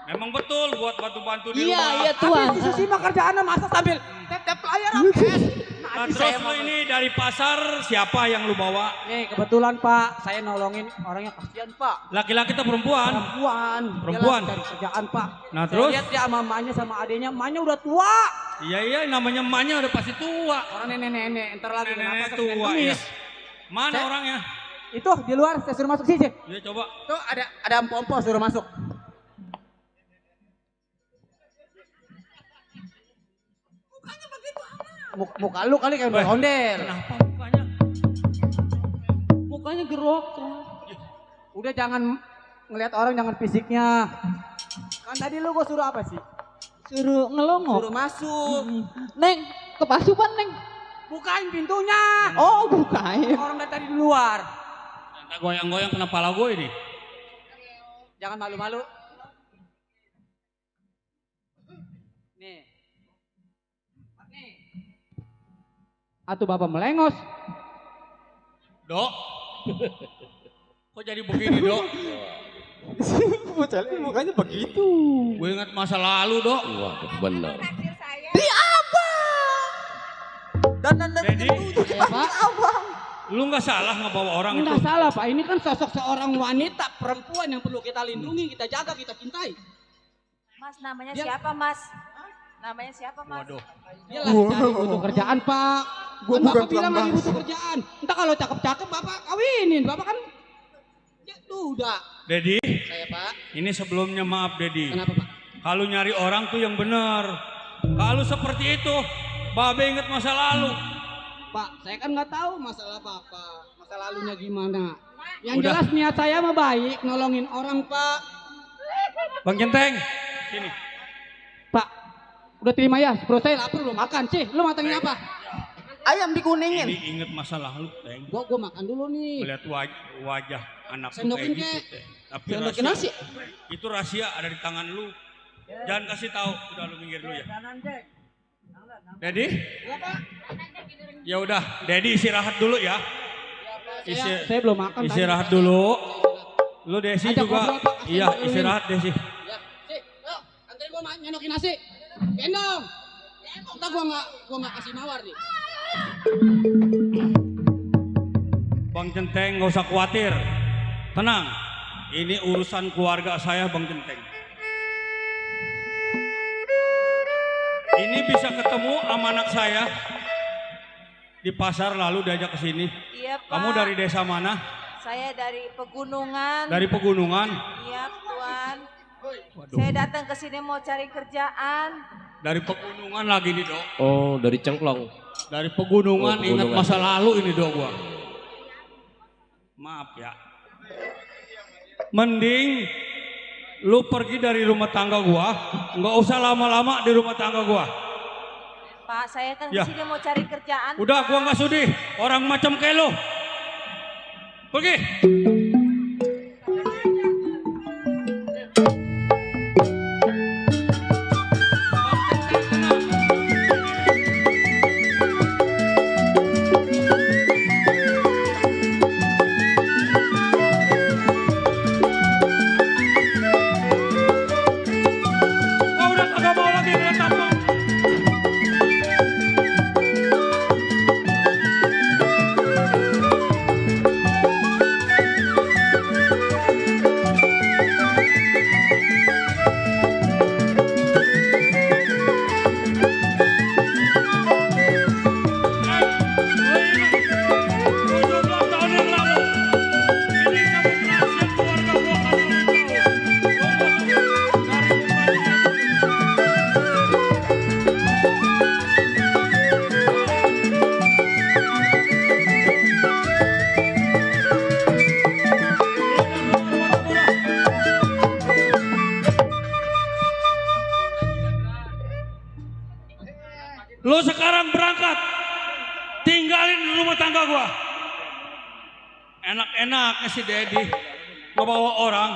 Emang betul buat bantu-bantu di rumah. Iya Tuan. Si Susi mah kerjaannya masak sambil tap-tap layar kes. Nah, terus lu ini dari pasar siapa yang lu bawa? Nih kebetulan Pak, saya nolongin orangnya kasihan Pak. Laki-laki atau perempuan? Perempuan. Dia lagi cari kerjaan Pak. Nah, Saya terus? lihat dia sama emaknya sama adiknya, emaknya udah tua. Iya, namanya emaknya udah pasti tua. Orang nenek-nenek, entar lagi Nenek kenapa tua ya. Mana Saya- orangnya? Itu di luar, saya suruh masuk sini. Ya coba. Tuh ada empom-empom suruh masuk. Muka lu kali kayak ondel. Kenapa mukanya? Mukanya gerok. Udah jangan ngelihat orang, jangan fisiknya. Kan tadi lu gua suruh apa sih? Suruh ngelongok. Suruh masuk. Neng, kepasukan Neng. Bukain pintunya. Oh bukain. Orang dari tadi di luar. Entah goyang-goyang kena pala gue ini. Jangan malu-malu. Nih. Nih. Atuh Bapak melengos. Dok. Kok jadi begini, Dok? Bocah mukanya begitu. Gue ingat masa lalu, Dok. Waduh, bener. Naksir saya. Dan Dedi, Ya, Pak. lu nggak salah ngebawa orang itu. Enggak salah Pak, ini kan sosok seorang wanita perempuan yang perlu kita lindungi, kita jaga, kita cintai. Mas namanya Dia- siapa Mas? Namanya siapa Mas? Waduh. Dia lagi cari butuh kerjaan Pak. Gua Kan bukan Bapak bilang tukang lagi butuh kerjaan. Entah kalau cakep-cakep Bapak kawinin, Bapak kan ya udah. Dedi, Saya Pak. ini sebelumnya maaf, Dedi. Kenapa Pak? Kalau nyari orang tuh yang bener. Kalau seperti itu, Babe inget masa lalu. Pak, saya kan nggak tahu masalah Bapak, masa lalunya gimana. Yang Udah. jelas niat saya mah baik, nolongin orang Pak. Bang Centeng, sini. Pak, udah terima ya, perut saya lapar belum makan sih. Lu matangin apa? Ayam dikuningin. Ini inget masa lalu, Teng. Gua makan dulu nih. Melihat wajah anak lu Sendokin kayak gitu, kek. Teng. Tapi Sendokin rahasia, nasi. itu rahasia ada di tangan lu. Jangan kasih tahu. Udah lu minggir dulu ya. Dedi? Ya udah, Dedi istirahat dulu ya. Saya belum makan. tadi. Istirahat dulu. Lu Desi Ajak juga. ngobrol, Pak. Kasih Iya, ngobrolin. istirahat Desi. Ya, sih, yuk, anterin gua nyendokin nasi. Gendong. Entar gua nggak kasih mawar nih. Bang Centeng gak usah khawatir. Tenang. Ini urusan keluarga saya, Bang Centeng. Ini bisa ketemu sama anak saya di pasar lalu diajak ke sini. Iya Pak. Kamu dari desa mana? Saya dari pegunungan. Dari pegunungan. Iya Tuan. Waduh. Saya datang ke sini mau cari kerjaan. Dari pegunungan lagi nih, Dok. Oh, dari Cengklong. Dari pegunungan, Oh, ingat pegunungan. masa lalu ini, Dok, gua. Maaf ya. Mending lu pergi dari rumah tangga gua, nggak usah lama-lama di rumah tangga gua. Pak, saya kan Ya. ke sini mau cari kerjaan. Udah, Pak. gua nggak sudi. Orang macam kayak lu. Pergi. Gua udah kagak mau lagi ngeliat kamu. Lo sekarang berangkat, tinggalin rumah tangga gua. Enak-enaknya si Dedi ngebawa orang.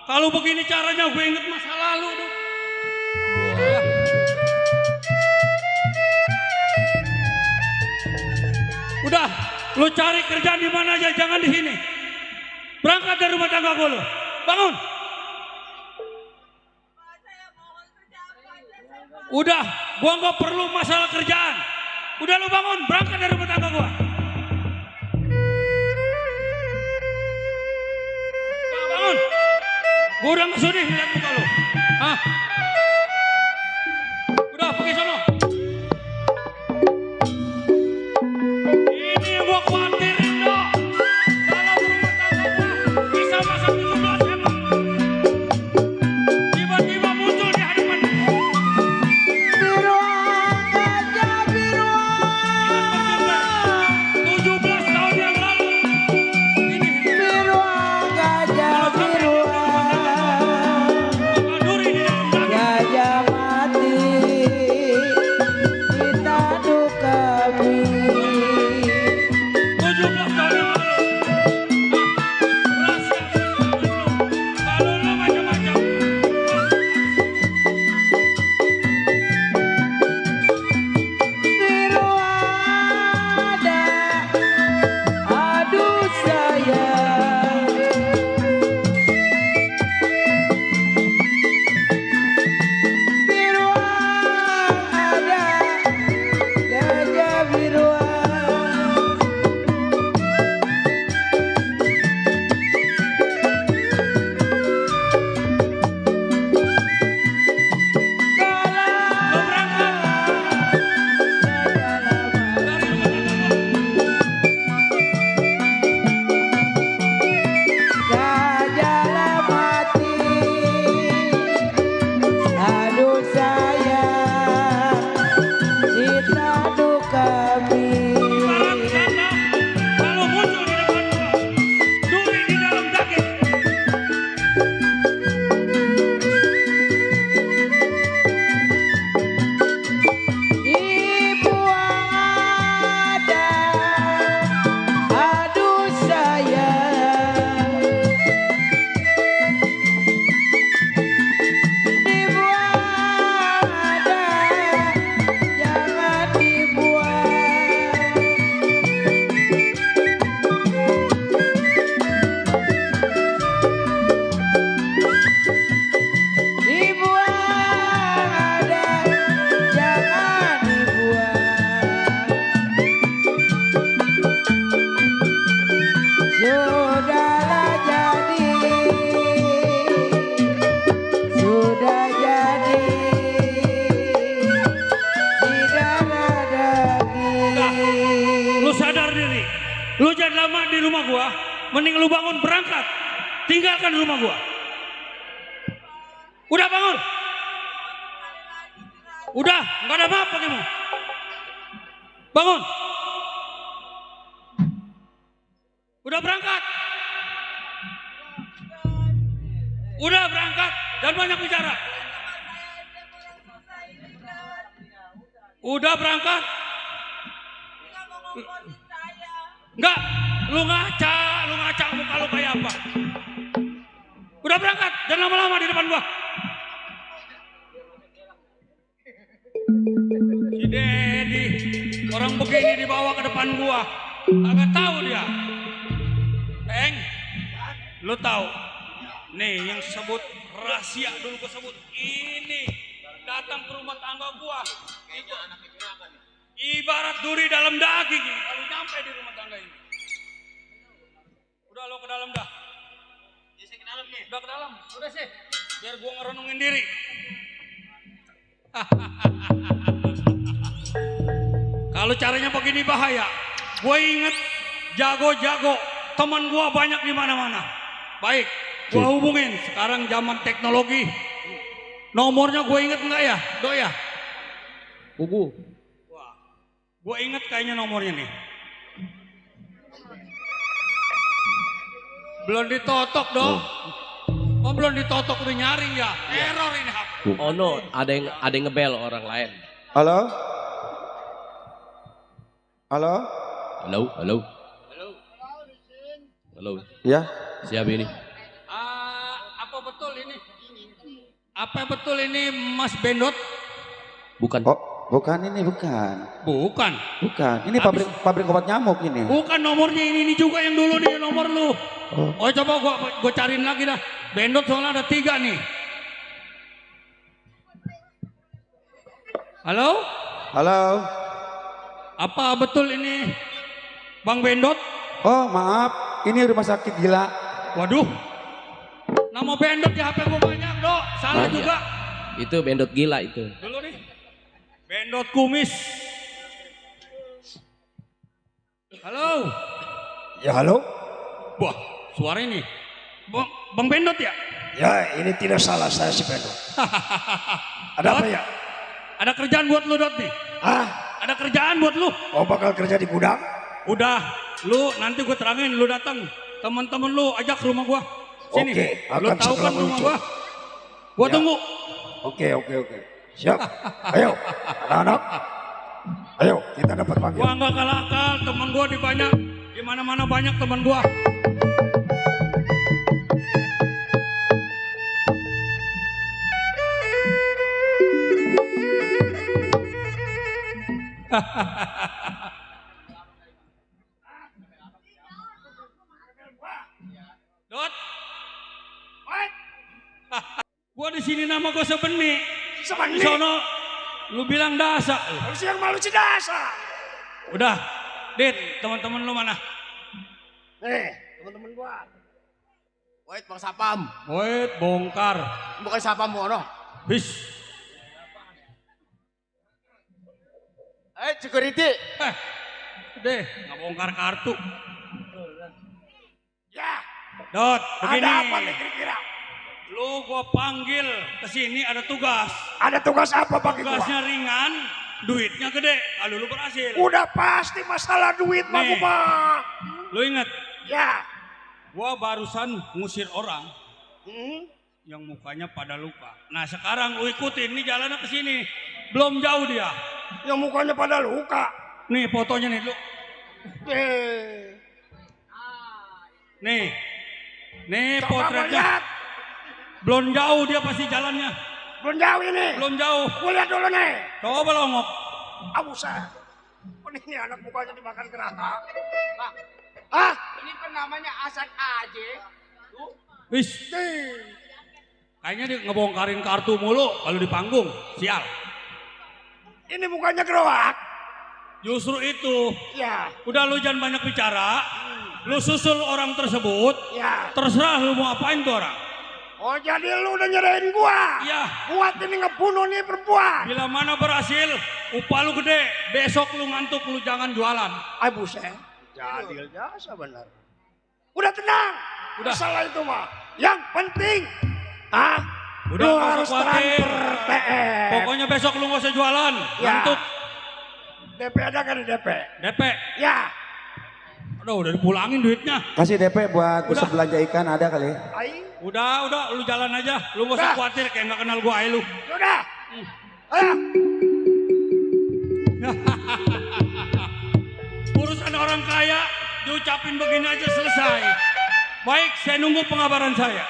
Kalau begini caranya gue inget masa lalu. Dok. Udah, lo cari kerjaan di mana aja, jangan di sini. Berangkat dari rumah tangga gue lo. Bangun. Udah, gua nggak perlu masalah kerjaan. Udah lu bangun, berangkat dari rumah tangga gua. Udah bangun. Gua udah nggak sudi lihat muka lu. Hah? Udah pergi sono. Ini yang gua khawatirin dong. Dalam rumah tangga gua bisa masak 17 emang. Tiba-tiba muncul di hadapan. Biruan gajah biruan. 17 tahun yang lalu. Ini Biruan gajah biruan. Bapak Duri di dalam daging. Gajah mati kita duka kami. 17 tahun yang lalu. Rahasia kalau lo macam-macam. Biruada, aduh sayang. Biruan ada, gajah biruan. Lo berangkat dari rumah tangga gua. Gajahlah mati, aduh sayang, kita duka kami. Ibarat kata kalau muncul di depan gua. Duri di dalam daging. Ibu ada, aduh sayang. Dibuang ada, jangan dibuang. Dibuang ada, jangan dibuang. Sudahlah jadi, sudah jadi, tidak ada daging. Lu sadar diri. Lu jangan lama di rumah gua. Mending lu bangun berangkat. Tinggalkan rumah gua. Udah bangun. Udah, nggak ada maaf bagimu. Bangun. Udah berangkat. Udah berangkat. Jangan banyak bicara. Udah berangkat. Enggak, lu ngaca muka lu kayak apa? Udah berangkat, jangan lama-lama di depan gua. Si Dedi, orang begini dibawa ke depan gua, agak tahu dia. Peng, lu tahu? Nih yang sebut rahasia dulu gua sebut ini datang ke rumah tangga gua. Ibarat duri dalam daging ini kalau nyampe di rumah tangga ini. Udah lo ke dalam dah. Ya saya ke dalam nih. Udah ke dalam. Udah sih. Biar gua ngerenungin diri. Kalau caranya begini bahaya. Gue inget jago-jago teman gua banyak di mana-mana. Baik, gua hubungin. Sekarang zaman teknologi. Nomornya gue inget enggak ya? Do ya? Gugu. Gue inget kayaknya nomornya nih. Belum ditotok dong. Oh belum ditotok udah nyaring ya. Error ini HP. Oh no, ada yang ngebel orang lain. Halo? Halo? Halo, halo. Halo. Ya? Siapa ini? Apa betul ini? Apa betul ini Mas Bendot? Bukan. Oh, bukan ini, bukan. Bukan. Bukan. Ini pabrik obat nyamuk ini. Bukan nomornya ini juga yang dulu nih nomor lu. Oh coba gua cariin lagi dah. Bendot soalnya ada 3 nih. Halo? Halo. Apa betul ini Bang Bendot? Oh maaf, ini rumah sakit gila. Waduh. Nama Bendot di HP gue banyak, Dok. Salah Banyak. juga. Itu Bendot gila itu. Dulu nih. Bendot kumis. Halo? Ya halo? Wah, suara ini. Bang Bendot ya? Ya ini tidak salah, saya si Bendot. Ada apa ya? Ada kerjaan buat lu, Dot nih. Hah? Ada kerjaan buat lu. Kau bakal kerja di gudang? Udah, lu nanti gue terangin, lu datang. Teman-teman lu ajak ke rumah gua. Sini. Oke, Lu akan tahu segera kan rumah muncul. gua? Gua Ya. tunggu. Oke. Siap. Ayo, anak-anak. Ayo, kita dapat panggil. Gua nggak kalah akal, teman gua di banyak. Di mana-mana banyak teman gua. Dot. Gua di sini nama gua Sebeni. Sebeni? Di sono lu bilang Dasa. Harus yang malu si Dasa. Udah, Dit, teman-teman lu mana? Teman-teman gua. Wait, Bang Sapam. Wait, bongkar. Bukan Sapam mono. Bis. Security. Deh, nggak bongkar kartu. Ya. Dot, begini. Ada apa nih kira-kira? Lu gua panggil ke sini ada tugas. Ada tugas apa bagi gua? Tugasnya ringan, duitnya gede. Kalau lu berhasil. Udah pasti masalah duit mah Nih. gua mah. Lu inget? Ya. Gua barusan ngusir orang yang mukanya pada luka. Nah sekarang lu ikutin, nih jalannya ke sini. Belum jauh dia. Yang mukanya pada luka. Nih fotonya nih lu. Nih. Nih Coba potretnya. lihat. Belum jauh dia pasti jalannya. Belum jauh ini. Belum jauh. Gua lihat dulu nih. Coba longok. Buset. Ini anak mukanya dimakan kerata. Ah, ini kan namanya Asad aja. Wis. Kayaknya dia ngebongkarin kartu mulu kalau di panggung. Sial. Ini mukanya keroak. Justru itu. Ya. Udah lu jangan banyak bicara. Lu susul orang tersebut. Ya. Terserah lu mau apain tuh orang. Oh jadi lu udah nyerahin gua? Iya. Buat ini ngebunuh nih perempuan. Bila mana berhasil, upah lu gede. Besok lu ngantuk, lu jangan jualan. Ay buset. Jadil jasa benar. Udah tenang. Udah. Masalah itu mah. Yang penting. Udah Lu nggak usah harus khawatir. transfer TF. Pokoknya besok lu gak usah jualan. Ya. Ngantuk. DP ada kan DP? DP. Ya. Aduh udah dipulangin duitnya. Kasih DP buat Udah. bisa belanja ikan ada kali. Udah, lu jalan aja. Lu gak usah Udah. khawatir kayak gak kenal gua aja lu. Udah. Ayo. Urusan orang kaya diucapin begini aja selesai. Baik, saya nunggu pengabaran saya.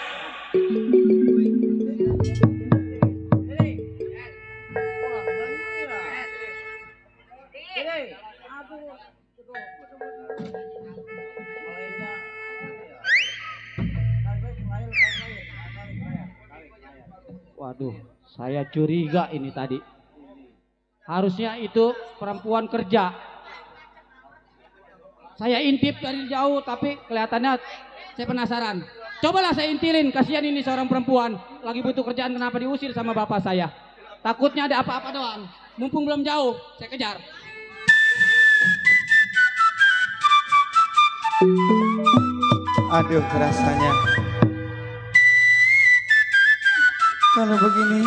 Waduh, saya curiga ini tadi. Harusnya itu perempuan kerja. Saya intip dari jauh tapi kelihatannya saya penasaran. Cobalah saya intilin, kasihan ini seorang perempuan. Lagi butuh kerjaan, kenapa diusir sama bapak saya. Takutnya ada apa-apa doang. Mumpung belum jauh, saya kejar. Aduh rasanya. Kalau begini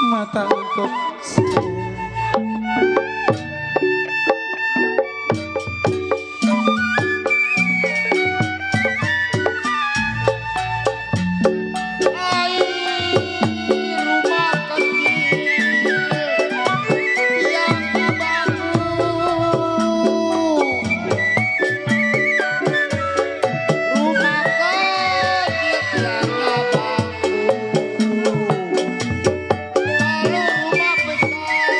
mata untuk rumah kecil yang rumah kecil yang kalau rumah besar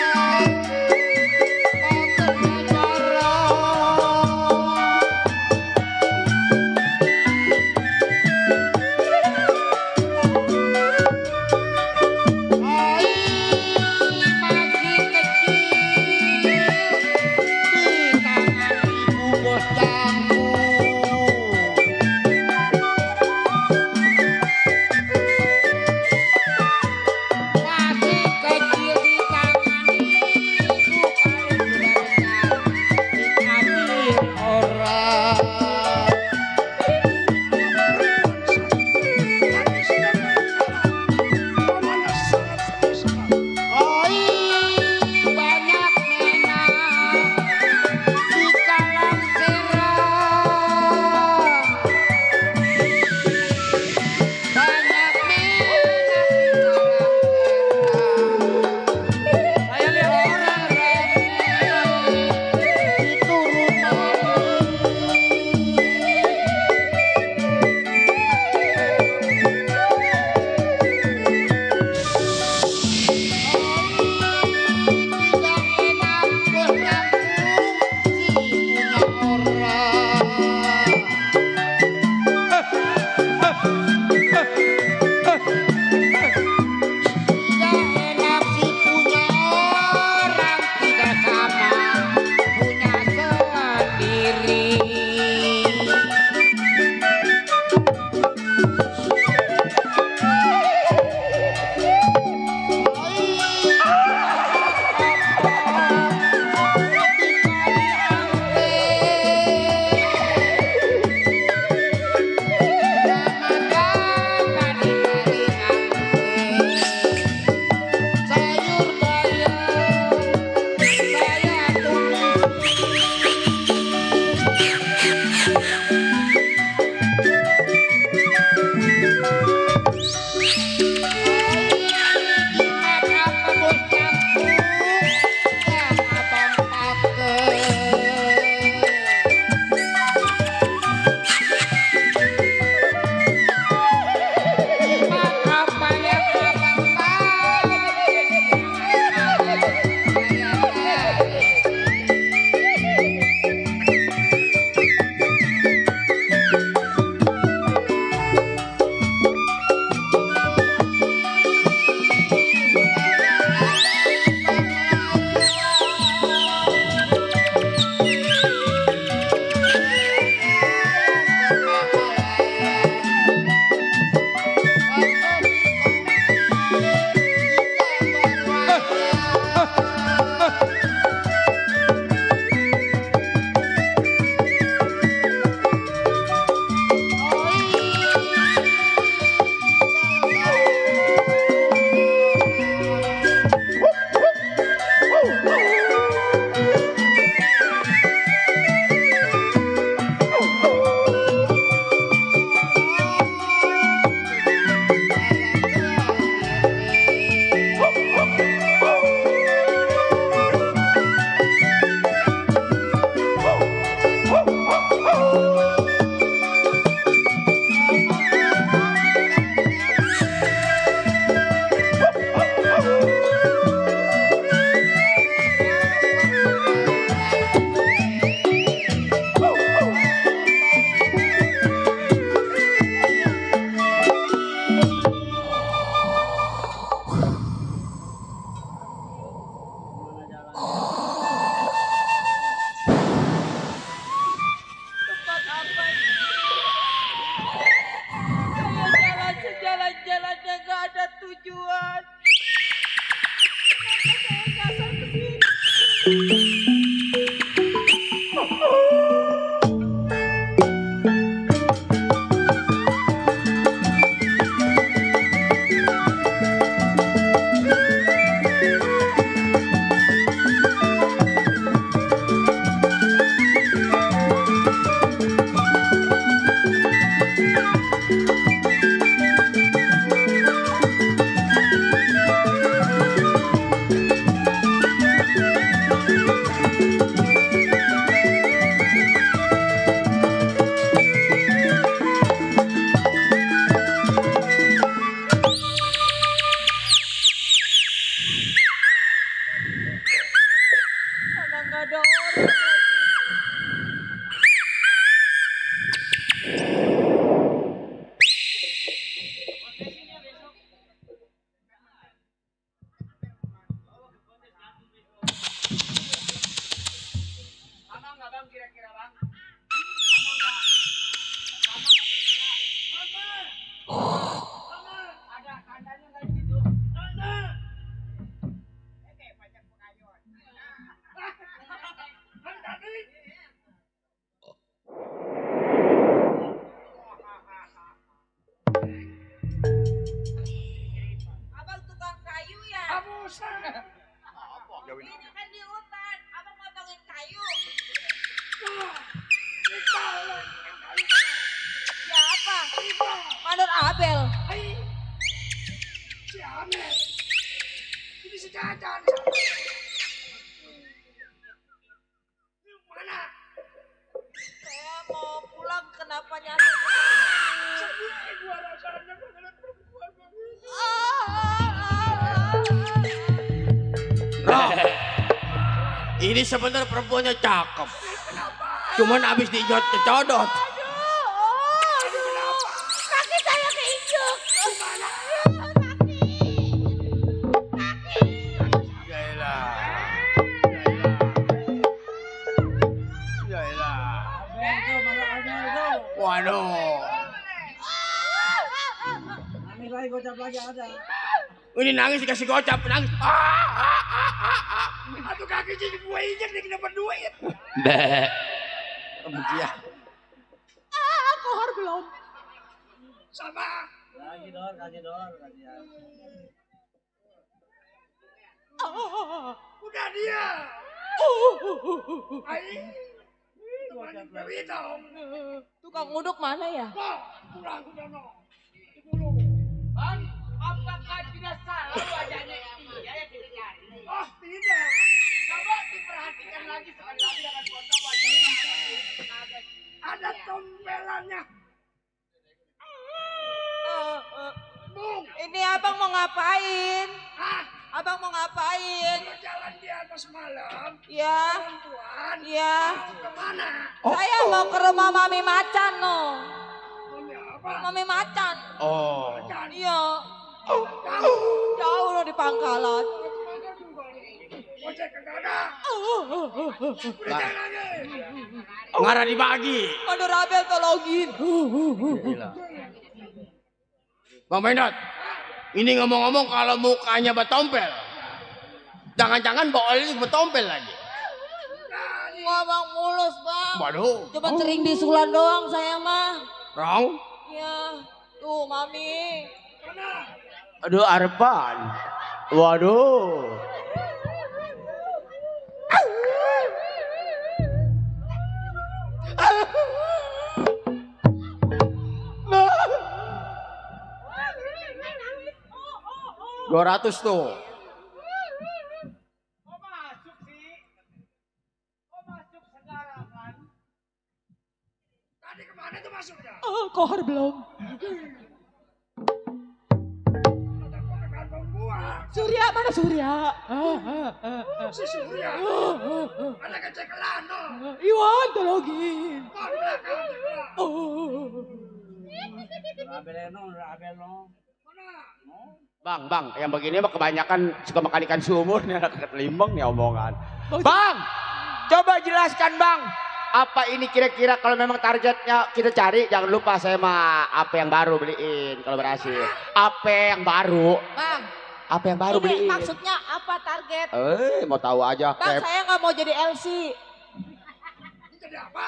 Mana nggak ada orang lagi. Abang tukang kayu ya? Ini kan di hutan, abang motongin kayu. Siapa? Mandor Abel. Si Amel. Ini si Cacan. Mana? Saya mau pulang, kenapa nyasar ke sini? Gua rasanya mengenai perempuan begitu. Loh, ini sebenarnya perempuannya cakep. Cuman abis dicodot. Kaki saya keinjek. Waduh. Nangis lagi, gocap lagi ada. Ini nangis dikasih gocap, nangis. Aduh kaki jadi gue injek dia dapat duit. Kemudian. Kohar belum. Sama. Lagi dor, kasih dor, kasihan. Udah dia. Ayo. Tukang nguduk mana ya? Pulang udah no. Bang, apakah tidak salah wajahnya dia yang kita cari? Oh tidak. Coba diperhatikan lagi sekali lagi dengan foto wajahnya. Ada tombelannya. Ini abang mau ngapain? Hah? Abang mau ngapain? Kalau jalan di atas malam. Ya. Perempuan. Ya. Mau kemana? Saya mau ke rumah Mami Macan no. Punya apa? Mami Macan. Oh. Iya. Jauh loh di pangkalan. Ojek kagak ada. Udah jalan lagi. Ngarah dibagi. Mandor Abel tolongin. Bang Bendot, ini ngomong-ngomong kalau mukanya betompel. Jangan-jangan bawa ini betompel lagi. Wah bang mulus bang. Waduh. Cuma sering disulan doang saya mah. Rong. Iya. Tuh Mami. Aduh Arpan. Waduh. Dua 200 tuh. Tadi kemana tuh masuknya? Kohar belum. Ada kok ke kantong gua. Surya mana Surya? Si Surya. Ada kecekelan no. Iwan tolongin. Oh di belakang. Bang, yang begini mah kebanyakan suka makan ikan sumur nih anak kelimbang nih omongan. Bang, coba jelaskan bang, apa ini kira-kira kalau memang targetnya kita cari, jangan lupa saya mah apa yang baru beliin kalau berhasil. Apa yang baru? Bang. Apa yang baru Ini beliin? maksudnya apa? Apa target? Mau tahu aja. Bang, saya nggak mau jadi LC.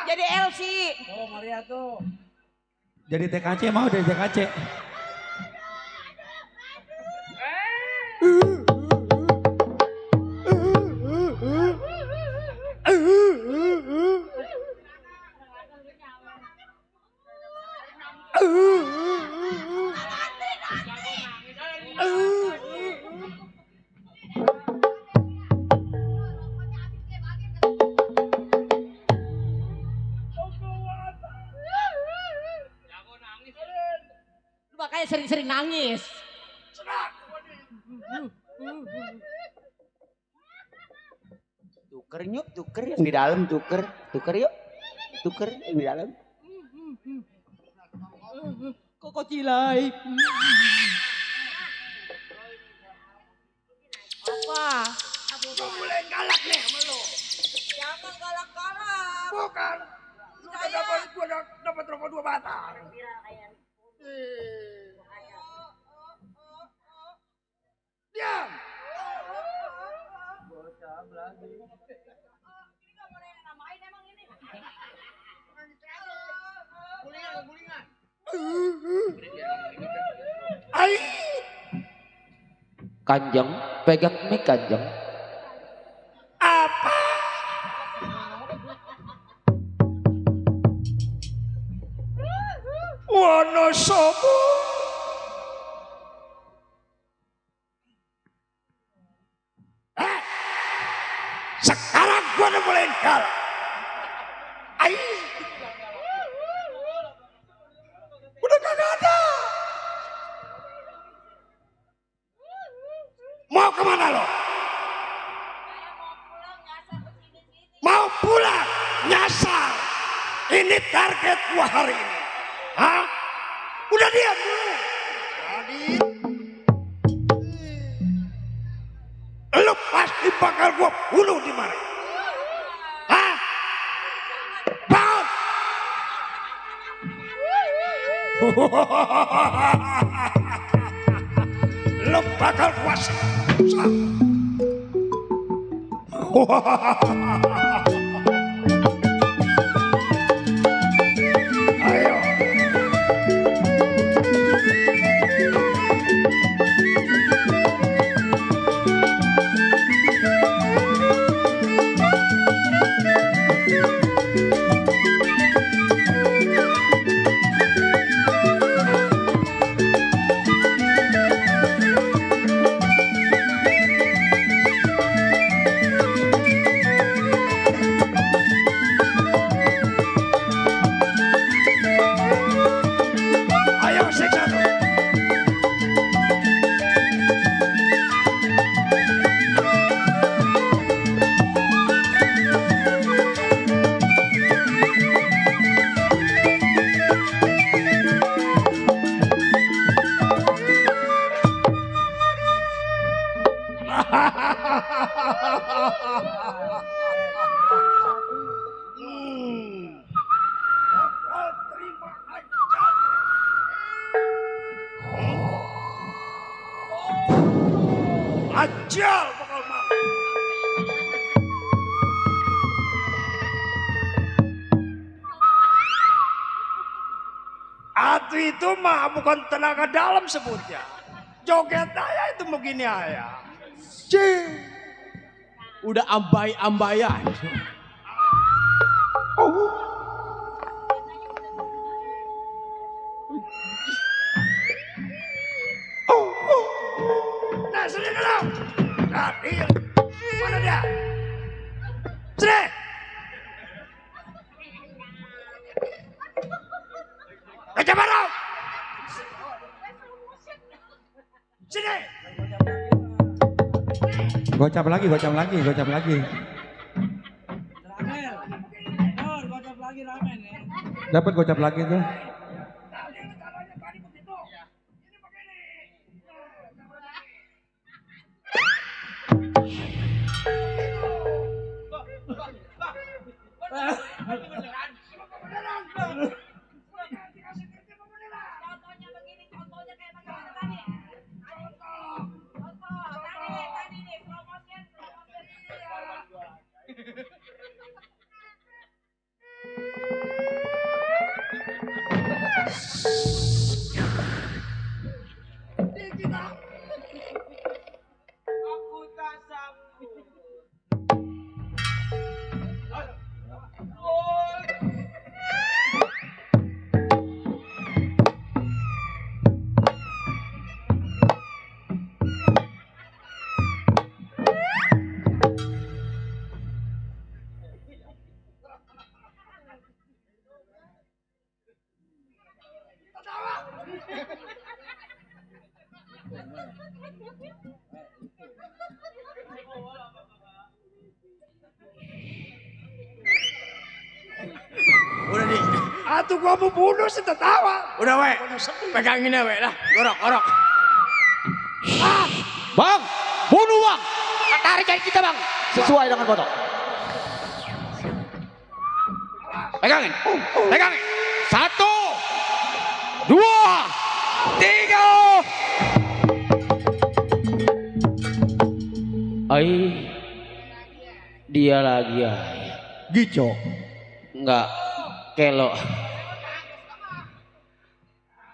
Jadi LC. Oh, Maria tuh. Jadi TKC mau dari TKC. Lu makanya sering-sering nangis. Tuker yuk, tuker yang di dalam, tuker yuk, tuker yang di dalam. Koko cilai. Apa? Gue mulai galak nih sama lo. Jangan galak-galak. Bukan. Lu udah dapat rokok 2 batang. Diam. Ai. Kanjeng, pegang mic Kanjeng. Apa? Wonosobo. Sekarang gua udah mulai kalah. Ai. Udah kagak ada. Mau kemana lo? Mau pulang nyasar. Ini target gua hari ini. Hah? Udah diam dulu. Lu pasti bakal gua bunuh di mana? Hah? Bangun! Lu bakal gua siksa. Ayo. Ayo siksa tuh. Bakal terima ajar. Ajal bakal mau. Atu itu mah bukan tenaga dalam sebutnya. Joget aja itu begini aja. Udah ambai-ambayan. Nah, sini dulu. Nah, dia. Mana dia? Sini. Kaca baru. Sini. Gocap lagi, gocap lagi, gocap lagi. Ramel. Nur, gocap lagi ramen ya. Dapat gocap lagi tuh. Contohnya begini, contohnya kayak bagaimana tadi? Contoh, tadi nih, slow Udah di. Atuh gua mau bunuh sih tertawa. Udah we. Pegangin aja we lah. Gorok. Bang, bunuh bang. Tarik jari kita bang. Sesuai dengan foto. Pegangin. 1, 2, 3. Ai, dia lagi ya. Gico. Enggak, Kelo.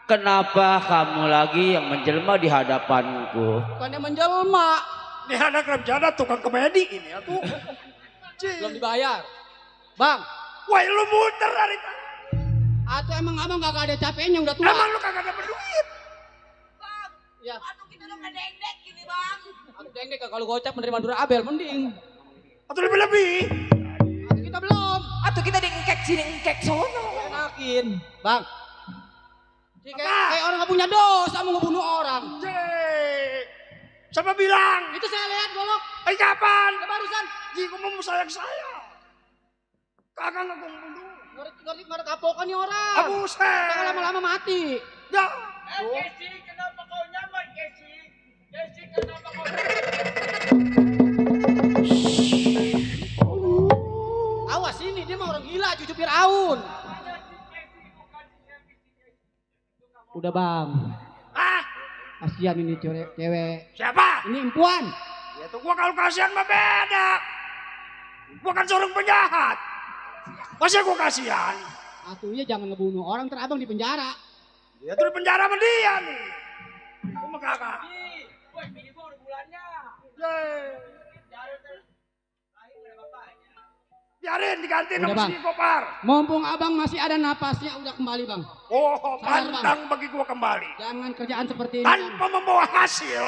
Kenapa kamu lagi yang menjelma di hadapanku? Bukannya menjelma. Ini anak Ramjana tukang komedi ini atuh. Belum dibayar. Bang, Wah lu muter dari tadi. atau emang abang kagak ada capeknya udah tua? Emang lu kagak dapat duit? Ya. Aduh kita udah ngedengdek gini bang. Aduh dengdek kalau gocap menerima Dura Abel mending. Atau lebih-lebih? Aduh, kita belum. Aduh kita diengkek sini engkek sono. Enakin. Bang. Kayak orang gak punya dosa mau ngebunuh orang. Siapa bilang? Itu saya lihat golok. Kapan? Barusan. Jika kamu sayang saya. Kagak nggak bunuh. Ngerti kapokan nih orang. Buset. Jangan lama-lama mati. Ya. Kesi, kenapa kau nyaman, Kesi? Kesi, kenapa kau Awas ini dia mah orang gila cucu Firaun. Udah bang. Kasihan ini cewek. Siapa? Ini empuan. Ya tuh gua kalau kasihan mah beda. Gua kan seorang penjahat. Masa gua kasihan? Atuhnya jangan ngebunuh orang terabang di penjara. Ya tuh di penjara sama dia nih. Gua mah kakak. Woi, bini gua udah bulannya. Biarin diganti Udah, sama Bang. si Kopar. Mumpung abang masih ada napasnya udah kembali bang. Oh, Sabar, pantang bagi gua kembali. Jangan kerjaan seperti ini. Tanpa membawa hasil,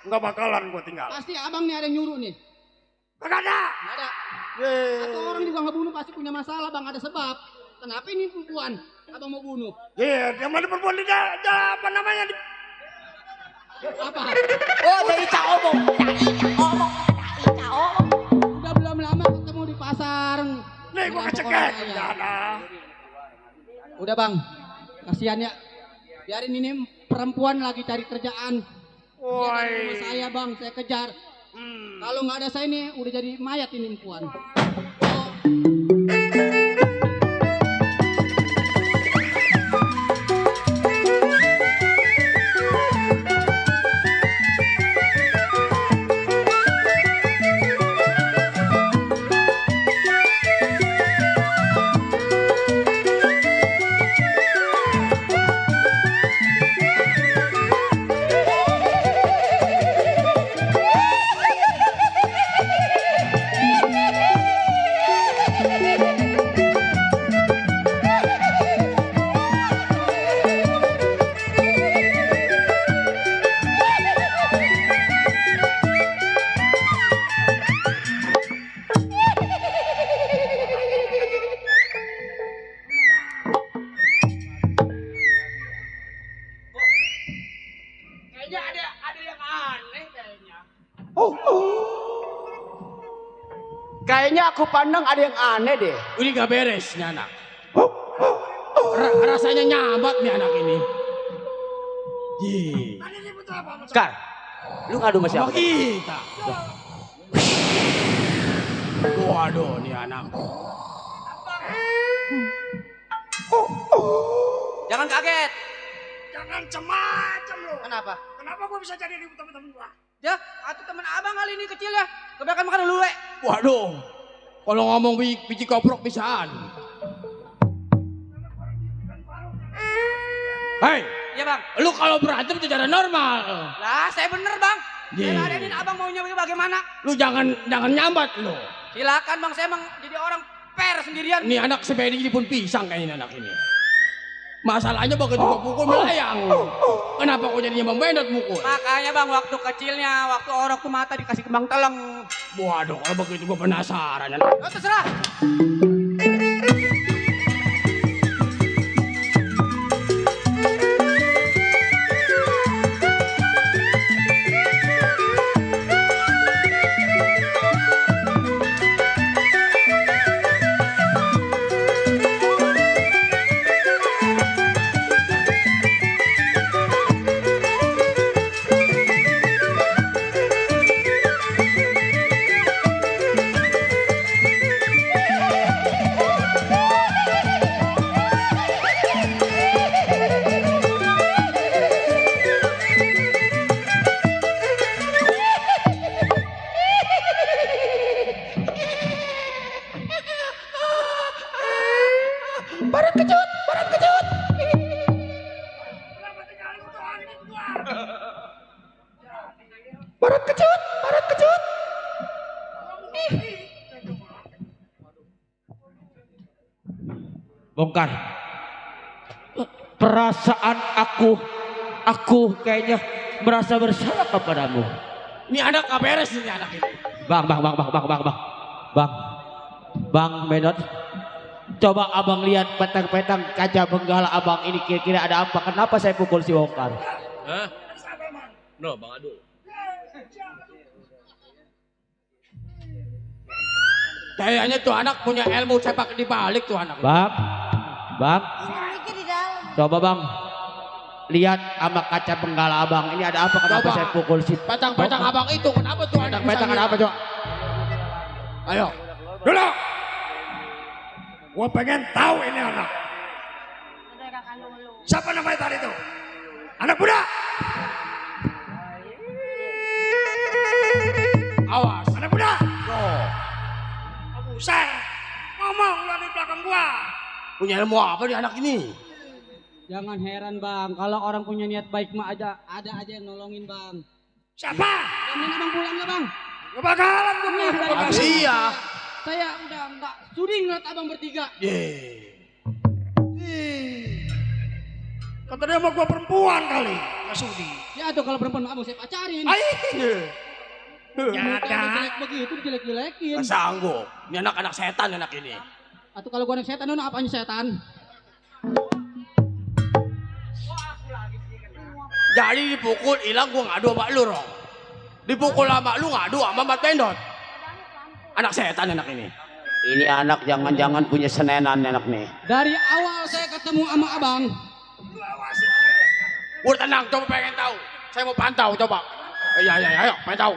nggak bakalan gua tinggal. Pasti abang nih ada yang nyuruh nih. Kagak ada. Nggak ada. Atau orang juga ngebunuh pasti punya masalah bang, ada sebab. Kenapa ini perempuan abang mau bunuh? Iya, yang mana perempuan di apa namanya? Apa? Oh dari Cak Omong. Udah belum lama ketemu di pasar. Nih gua kecekek. Jana. Udah bang, kasihan ya. Biarin ini perempuan lagi cari kerjaan. Dia dari rumah saya bang, saya kejar. Kalau nggak ada saya nih, udah jadi mayat ini perempuan. Kayaknya ada yang aneh kayaknya. Kayaknya aku pandang ada yang aneh deh. Ini gak beres nih anak. Rasanya nyabat nih anak ini. Sekar, lu ngadu sama siapa? Sama kita. Waduh nih anak. Jangan kaget. Jangan macam-macam lu. Kenapa? Kenapa gua bisa jadi ribut sama temen gua? Ya, atau teman abang kali ini kecil ya. Kebanyakan makan dulu, we. Waduh. Kalau ngomong biji koprok bisaan. Hei, Iya bang. lu kalau berantem secara normal. Lah, saya bener bang. Iya. Saya ladenin abang maunya bagaimana? Lu jangan nyambat lu. Silakan bang, saya emang jadi orang per sendirian. Ini anak sepedi pun pisang kayaknya anak ini. Masalahnya begitu gua pukul melayang. Kenapa kok jadinya membendot mukul? Makanya bang, waktu kecilnya, waktu orang tuh mata dikasih kembang teleng. Waduh, kalau begitu gua penasaran. Oh, terserah. Barat kecut, barat kecut. Bongkar. Perasaan aku kayaknya merasa bersalah kepadamu. Ini anak gak beres ini anak ini. Bang Medot. Coba abang lihat petang-petang kaca benggala abang ini kira-kira ada apa? Kenapa saya pukul si Bongkar? Hah? No, Bang Adul. Kayaknya tuh anak punya ilmu sepak di balik tuh anak. Bang. Coba bang, lihat sama kaca benggala abang. Ini ada apa? Kenapa Coba. saya pukul si Petang-petang abang itu kenapa tuh anak? Petang ada apa coba? Ayo. Dulu. Gua pengen tahu ini anak. Siapa namanya tadi itu? Anak muda. Awas. Anak muda. Buset. Ngomong lu di belakang gua. Punya ilmu apa di anak ini? Jangan heran bang, kalau orang punya niat baik mah ada aja yang nolongin bang. Siapa? Jangan abang pulang ya bang. Gak bakalan gua Nah, pulang. Iya. Saya udah nggak sudi ngeliat abang bertiga. Kata dia sama gua perempuan kali. Gak sudi. Ya tuh kalau perempuan abang saya pacarin. Nyata. Jelek begitu jelek-jelekin. Gak sanggup. Ini anak-anak setan anak ini. Atau kalau gua anak setan, no, apanya setan? Jadi dipukul hilang gua ngadu sama lu Rong. Dipukul sama lu ngadu sama Mat Pendot. Anak setan anak ini. Ini anak jangan-jangan punya senenan anak nih. Dari awal saya ketemu sama abang. Udah tenang, coba pengen tahu. Saya mau pantau coba. Ayo, pengen tahu.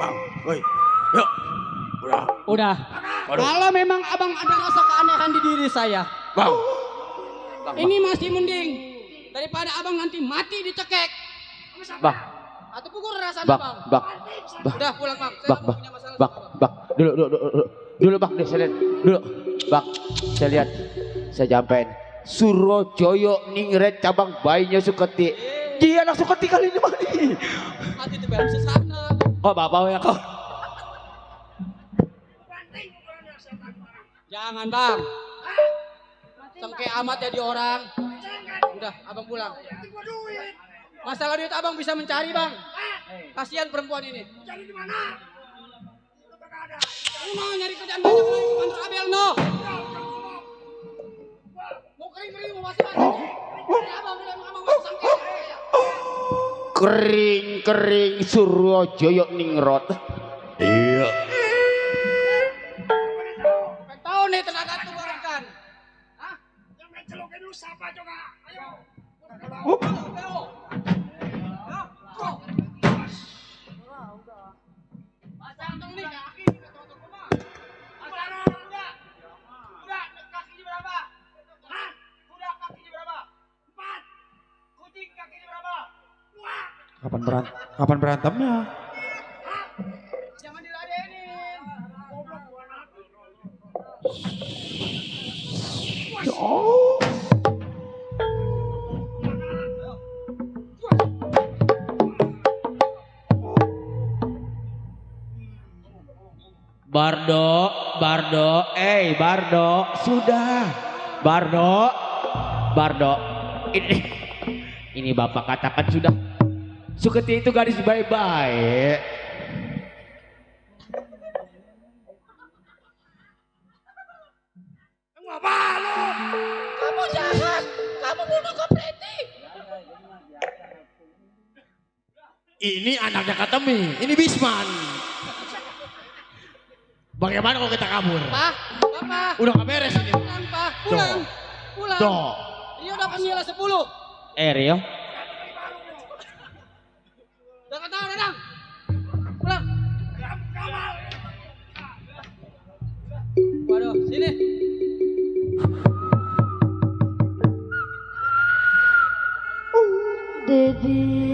Bang. Woi. Yuk. Udah. Kalau memang abang ada rasa keanehan di diri saya. Bang. Ini masih mending daripada abang nanti mati dicekek. Bang. Atau pukul rasa Bang. Udah pulang bang. Saya nggak punya masalah. Bang. Dulu bang, saya lihat. Dulu. Bang, saya lihat. Saya jampein. Surojoyo Ningret cabang bayinya Suketi. Dia anak Suketi kali ini mah nih. Hati itu belum sesana. Kok bapak ya kok? Jangan bang. Sengke amat jadi orang. Udah abang pulang. Masalah duit abang bisa mencari bang. Kasihan perempuan ini. Cari di mana? Mau nyari kerjaan banyak lagi ke kantor Abel no. Mau kering mau masuk abang masuk sangke. Kering Surojoyo Ningrot. Iya. Tahu nih tenaga tuh kan. Hah? Yang main celukin dulu siapa coba? Ayo. Kapan berantemnya? Jangan diladenin. Oh. Bardo, Bardo, sudah. Bardo, ini Bapak katakan sudah. Suketi itu gadis baik-baik. Apa lu? Kamu jahat. Kamu bunuh Kopreti. Ini anaknya Katemi, ini Bisman. Bagaimana kalau kita kabur? Pak, Bapak. Udah gak beres ini. Pulang, Pak. Pulang. Tuh. Rio dapat nilai 10. Rio. Udah tahu, Dadang. Pulang. Waduh, sini. Dedi.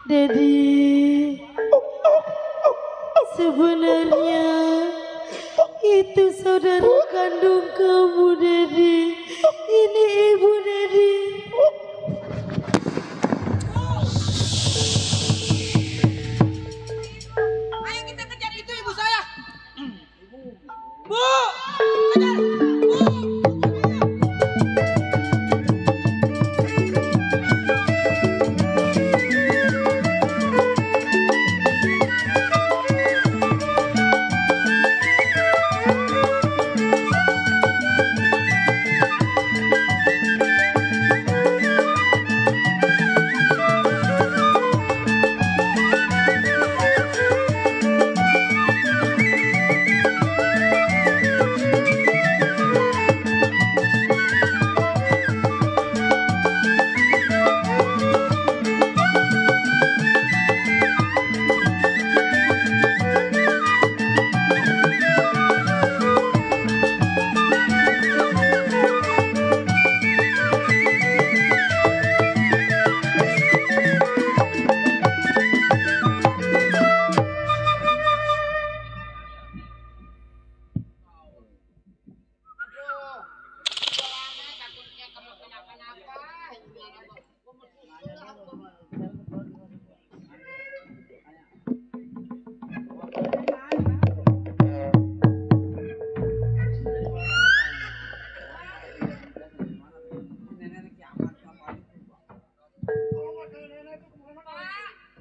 Dedi, sebenarnya itu saudara kandung kamu, Dedi. Ini ibu, Dedi. Ayo kita kejar itu ibu saya. Bu, kejar. Bu.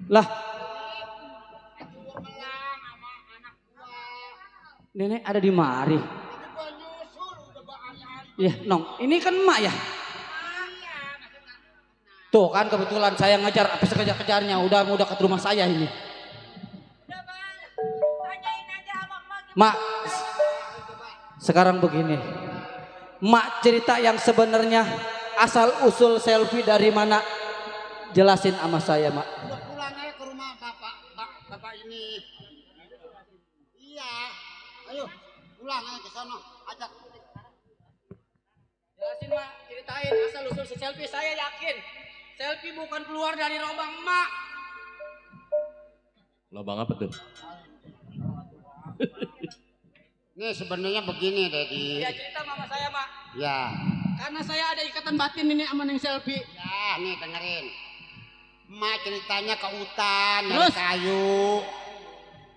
Lah. Nenek ada di mari. Iya, Nong. Ini kan emak ya? Tuh kan kebetulan saya ngejar, habis kejar-kejarnya udah ke rumah saya ini. Mak, sekarang begini. Mak cerita yang sebenarnya asal usul selfie dari mana? Jelasin sama saya, Mak. Udah pulang aja ke rumah bapak ini. Iya, ayo pulang aja ke sana, ajak. Jelasin, Mak, ceritain asal usul si selfie. Saya yakin selfie bukan keluar dari lubang Mak. Lubang apa tuh? Nih sebenarnya begini, Dedi. Ya cerita mama saya, Mak. Ya. Karena saya ada ikatan batin ini sama yang selfie. Ya, nih dengerin. Emak ceritanya ke hutan, nyari Terus? kayu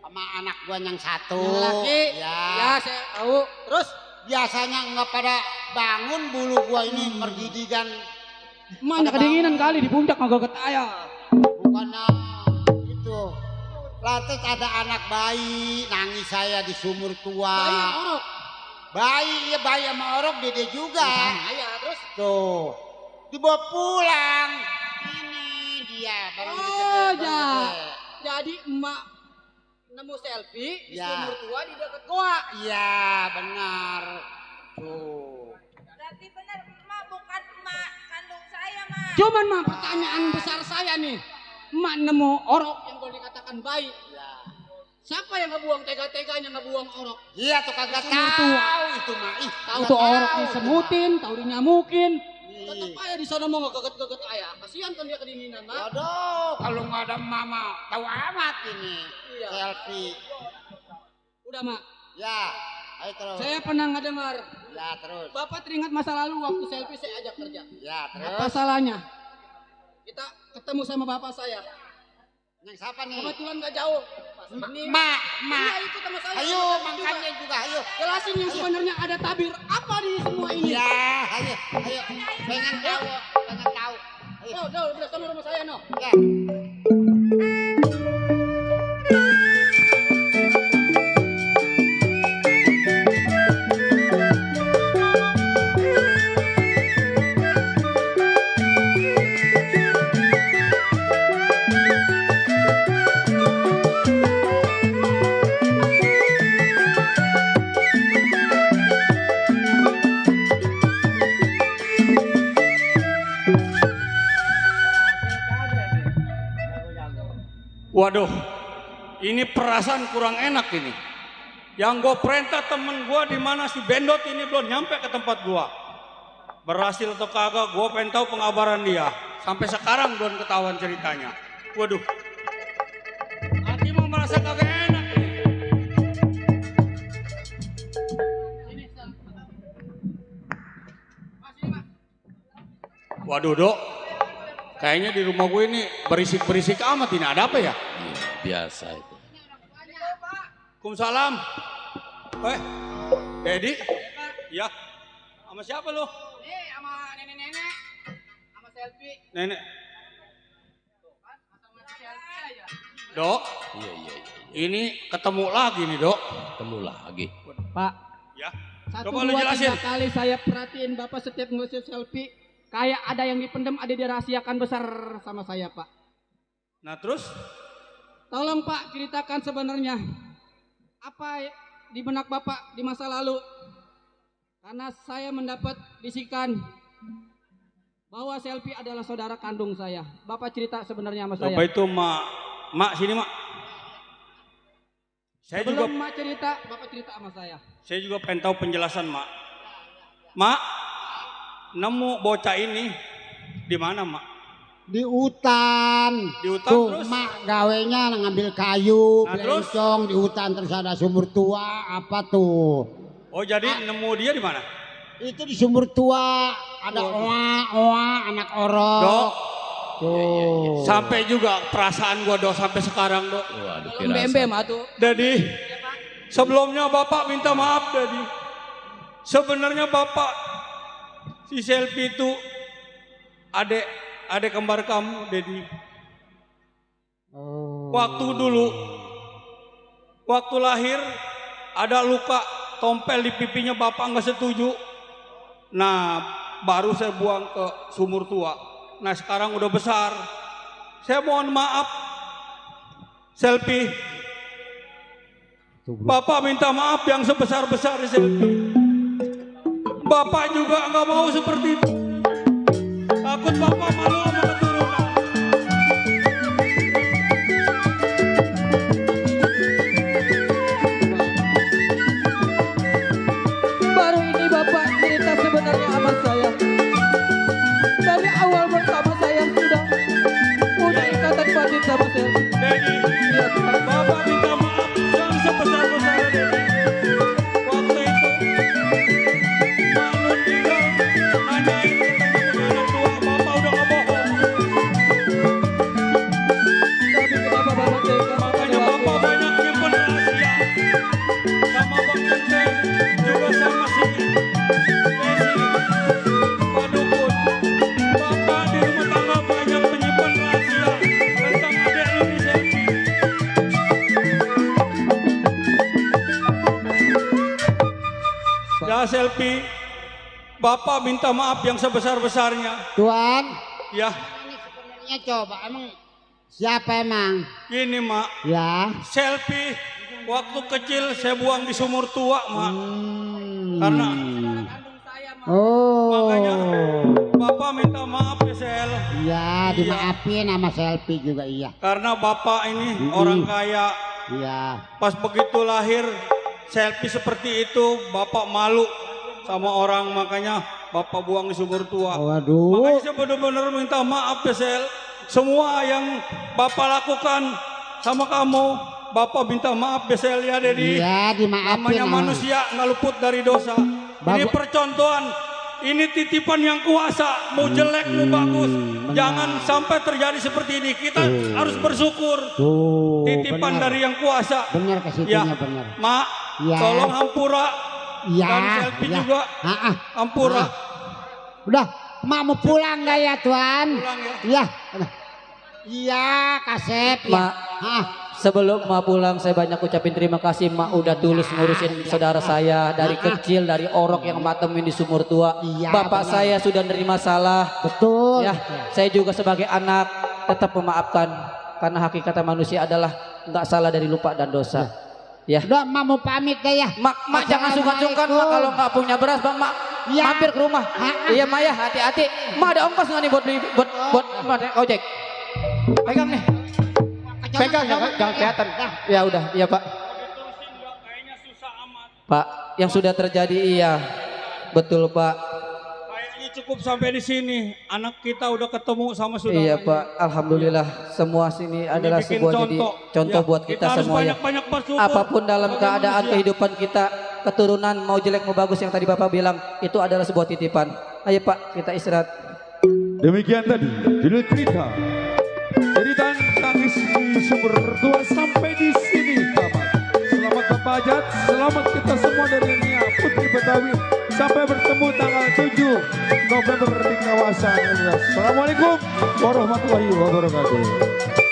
sama anak gua yang satu. Yang laki. Ya, saya tahu. Terus biasanya nggak pada bangun, bulu gua ini mergidigan. Emaknya kedinginan kali di puncak ngogot ayam. Bukannya itu. Lantas ada anak bayi nangis saya di sumur tua. Bayi orok. Bayi sama orok dede juga. Sama ya, terus? Tuh, dibawa pulang. Ini dia baru Oh, jadi emak nemu selfie di Ya. sumur tua di dekat goa. Iya, benar. Tuh. Berarti benar emak bukan emak kandung saya, Mak. Cuman mah pertanyaan besar saya nih. Emak nemu orok yang boleh dikatakan bayi. Ya. Siapa yang ngebuang tega-teganya ngebuang orok? Iya tuh kagak Semua tahu itu mah. Ih, Tahu nggak tuh orok tahu. disemutin, tahu dinyamukin. Ih. Tetep aja di sana mau ngegeget-geget ayah. Kasihan kan dia kedinginan, Mak. Aduh, kalau nggak ada mama, tahu amat ini. Iya. Selfie. Udah, Mak. Ya, ayo terus. Saya pernah ngedengar Ya terus. Bapak teringat masa lalu waktu selfie saya ajak kerja. Ya terus. Apa salahnya? Kita ketemu sama bapak saya. Yang siapa nih? Kebetulan gak jauh. Pas ini. Mak. Iya, ikut sama saya. Ayo, Sama makanya juga, ayo. Jelasin yang sebenarnya ada tabir apa di semua ini. Ya, ayo. Pengen tahu. Ayo. Udah sama rumah saya, no. Ya. Waduh, ini perasaan kurang enak ini. Yang gue perintah temen gue di mana si Bendot ini belum nyampe ke tempat gue. Berhasil atau kagak, gue pengen tahu pengabaran dia. Sampai sekarang belum ketahuan ceritanya. Waduh, hati mau merasa kagak enak ini. Waduh, Dok. Kayaknya di rumah gue ini berisik-berisik amat ini. Ada apa ya? Biasa itu. Waalaikumsalam. Dedi? Ya. Sama siapa lu? Sama nenek-nenek. Sama selfie. Nenek. Dok? Iya. Ini ketemu lagi nih, Dok. Ketemu lagi. Pak. Ya. Satu, Coba lu dua, jelasin. 3 kali saya perhatiin Bapak setiap nge selfie. Kayak ada yang dipendam, ada dirahasiakan besar sama saya, Pak. Nah terus? Tolong Pak, ceritakan sebenarnya apa di benak Bapak di masa lalu. Karena saya mendapat bisikan bahwa selfie adalah saudara kandung saya. Bapak cerita sebenarnya sama saya. Coba itu Mak sini Mak. Sebelum Mak cerita, Bapak cerita sama saya. Saya juga pengen tahu penjelasan Mak. Mak, nemu bocah ini di mana Mak? Di hutan. Di hutan Tuh, terus? mak gawenya ngambil kayu, Nah, terus? belencong di hutan, terus ada sumur tua, apa tuh? Oh jadi nemu dia di mana? Itu di sumur tua, ada oa, anak orok. Dok. Tuh. Sampai juga perasaan gua Dok sampai sekarang Dok. Waduh, Tolong bem-bem atuh. Dedi, sebelumnya Bapak minta maaf Dedi. Sebenarnya Bapak si selfie itu adek kembar kamu Dedi. Waktu dulu, waktu lahir ada luka tompel di pipinya Bapak nggak setuju. Nah baru saya buang ke sumur tua. Nah sekarang udah besar. Saya mohon maaf selfie. Bapak minta maaf yang sebesar-besar selfie. Bapak juga nggak mau seperti itu. Takut Bapak malu sama keturunan. Baru ini Bapak cerita sebenarnya sama saya. Dari awal pertama saya sudah punya ikatan batin sama saya. Dedi, Bapak minta maaf yang sebesar-besarnya Dedi. Waktu itu malu tinggal nanyain katanya punya anak tua. Bapak udah nggak bohong. Tapi kenapa Bapak tega? Makanya Bapak banyak nyimpen rahasia sama Bang Ente juga sama si Desi, Pak Dukun. Bapak di rumah tangga banyak menyimpan rahasia tentang adik lu di selfie. Ya selfie, Bapak minta maaf yang sebesar-besarnya. Tuan, Ya, ini sebenarnya coba emang siapa emang? gini Mak, Ya. selfie waktu kecil saya buang di sumur tua Mak. Karena Oh. makanya Bapak minta maaf ya Sel. Iya, dimaafin sama selfie juga iya. Karena Bapak ini orang kaya Iya. Pas begitu lahir selfie seperti itu, Bapak malu sama orang, makanya Bapak buang di sumur tua. Waduh. Makanya saya benar-benar minta maaf ya Sel. Semua yang Bapak lakukan sama kamu, Bapak minta maaf ya Sel ya Dedi. Iya, dimaafin. Namanya manusia nggak luput dari dosa. Ini percontohan, ini titipan yang kuasa. Mau jelek mau bagus, jangan sampai terjadi seperti ini. Kita harus bersyukur. Titipan dari yang kuasa. Benar kesitunya Ya, benar. Mak, Ya. tolong hampura. Iya. Dan selfie juga. Hampura. Udah, Mak mau pulang nggak ya Tuan? Pulang ya. Iya. Iya, Kasep. Mak, sebelum Mak pulang saya banyak ucapin terima kasih Mak udah tulus ngurusin saudara saya dari kecil, dari orok yang matemin di sumur tua. Iya, Bapak benar. saya sudah nerima salah. Betul. Ya, saya juga sebagai anak tetap memaafkan karena hakikatnya manusia adalah nggak salah dari lupa dan dosa. Ya. Udah, Mak mau pamit deh ya. Mak jangan sungkan-sungkan Mak, kalau nggak punya beras Bang Mak Ya. mampir ke rumah. Iya Mak ya, hati-hati. Mak ada ongkos nggak nih buat beli buat ojek? Pegang nih. Pegang jangan kelihatan. Ya udah, iya Pak. Pak, yang sudah terjadi iya. Betul Pak. Kayaknya cukup sampai di sini. Anak kita udah ketemu sama saudara. Iya Pak, alhamdulillah semua sini adalah bikin sebuah contoh. jadi contoh Ya, buat kita kita harus semua ya. banyak-banyak bersyukur Apapun dalam sebagai keadaan manusia. kehidupan kita, keturunan mau jelek mau bagus yang tadi Bapak bilang itu adalah sebuah titipan. Ayo Pak, kita istirahat. Demikian tadi judul cerita tangis di sumur tua sampai di sini Bapak. Selamat Bapak Ajat, selamat kita semua dari Nia Putri Betawi. Sampai bertemu tanggal 7 November di kawasan. Assalamualaikum warahmatullahi wabarakatuh.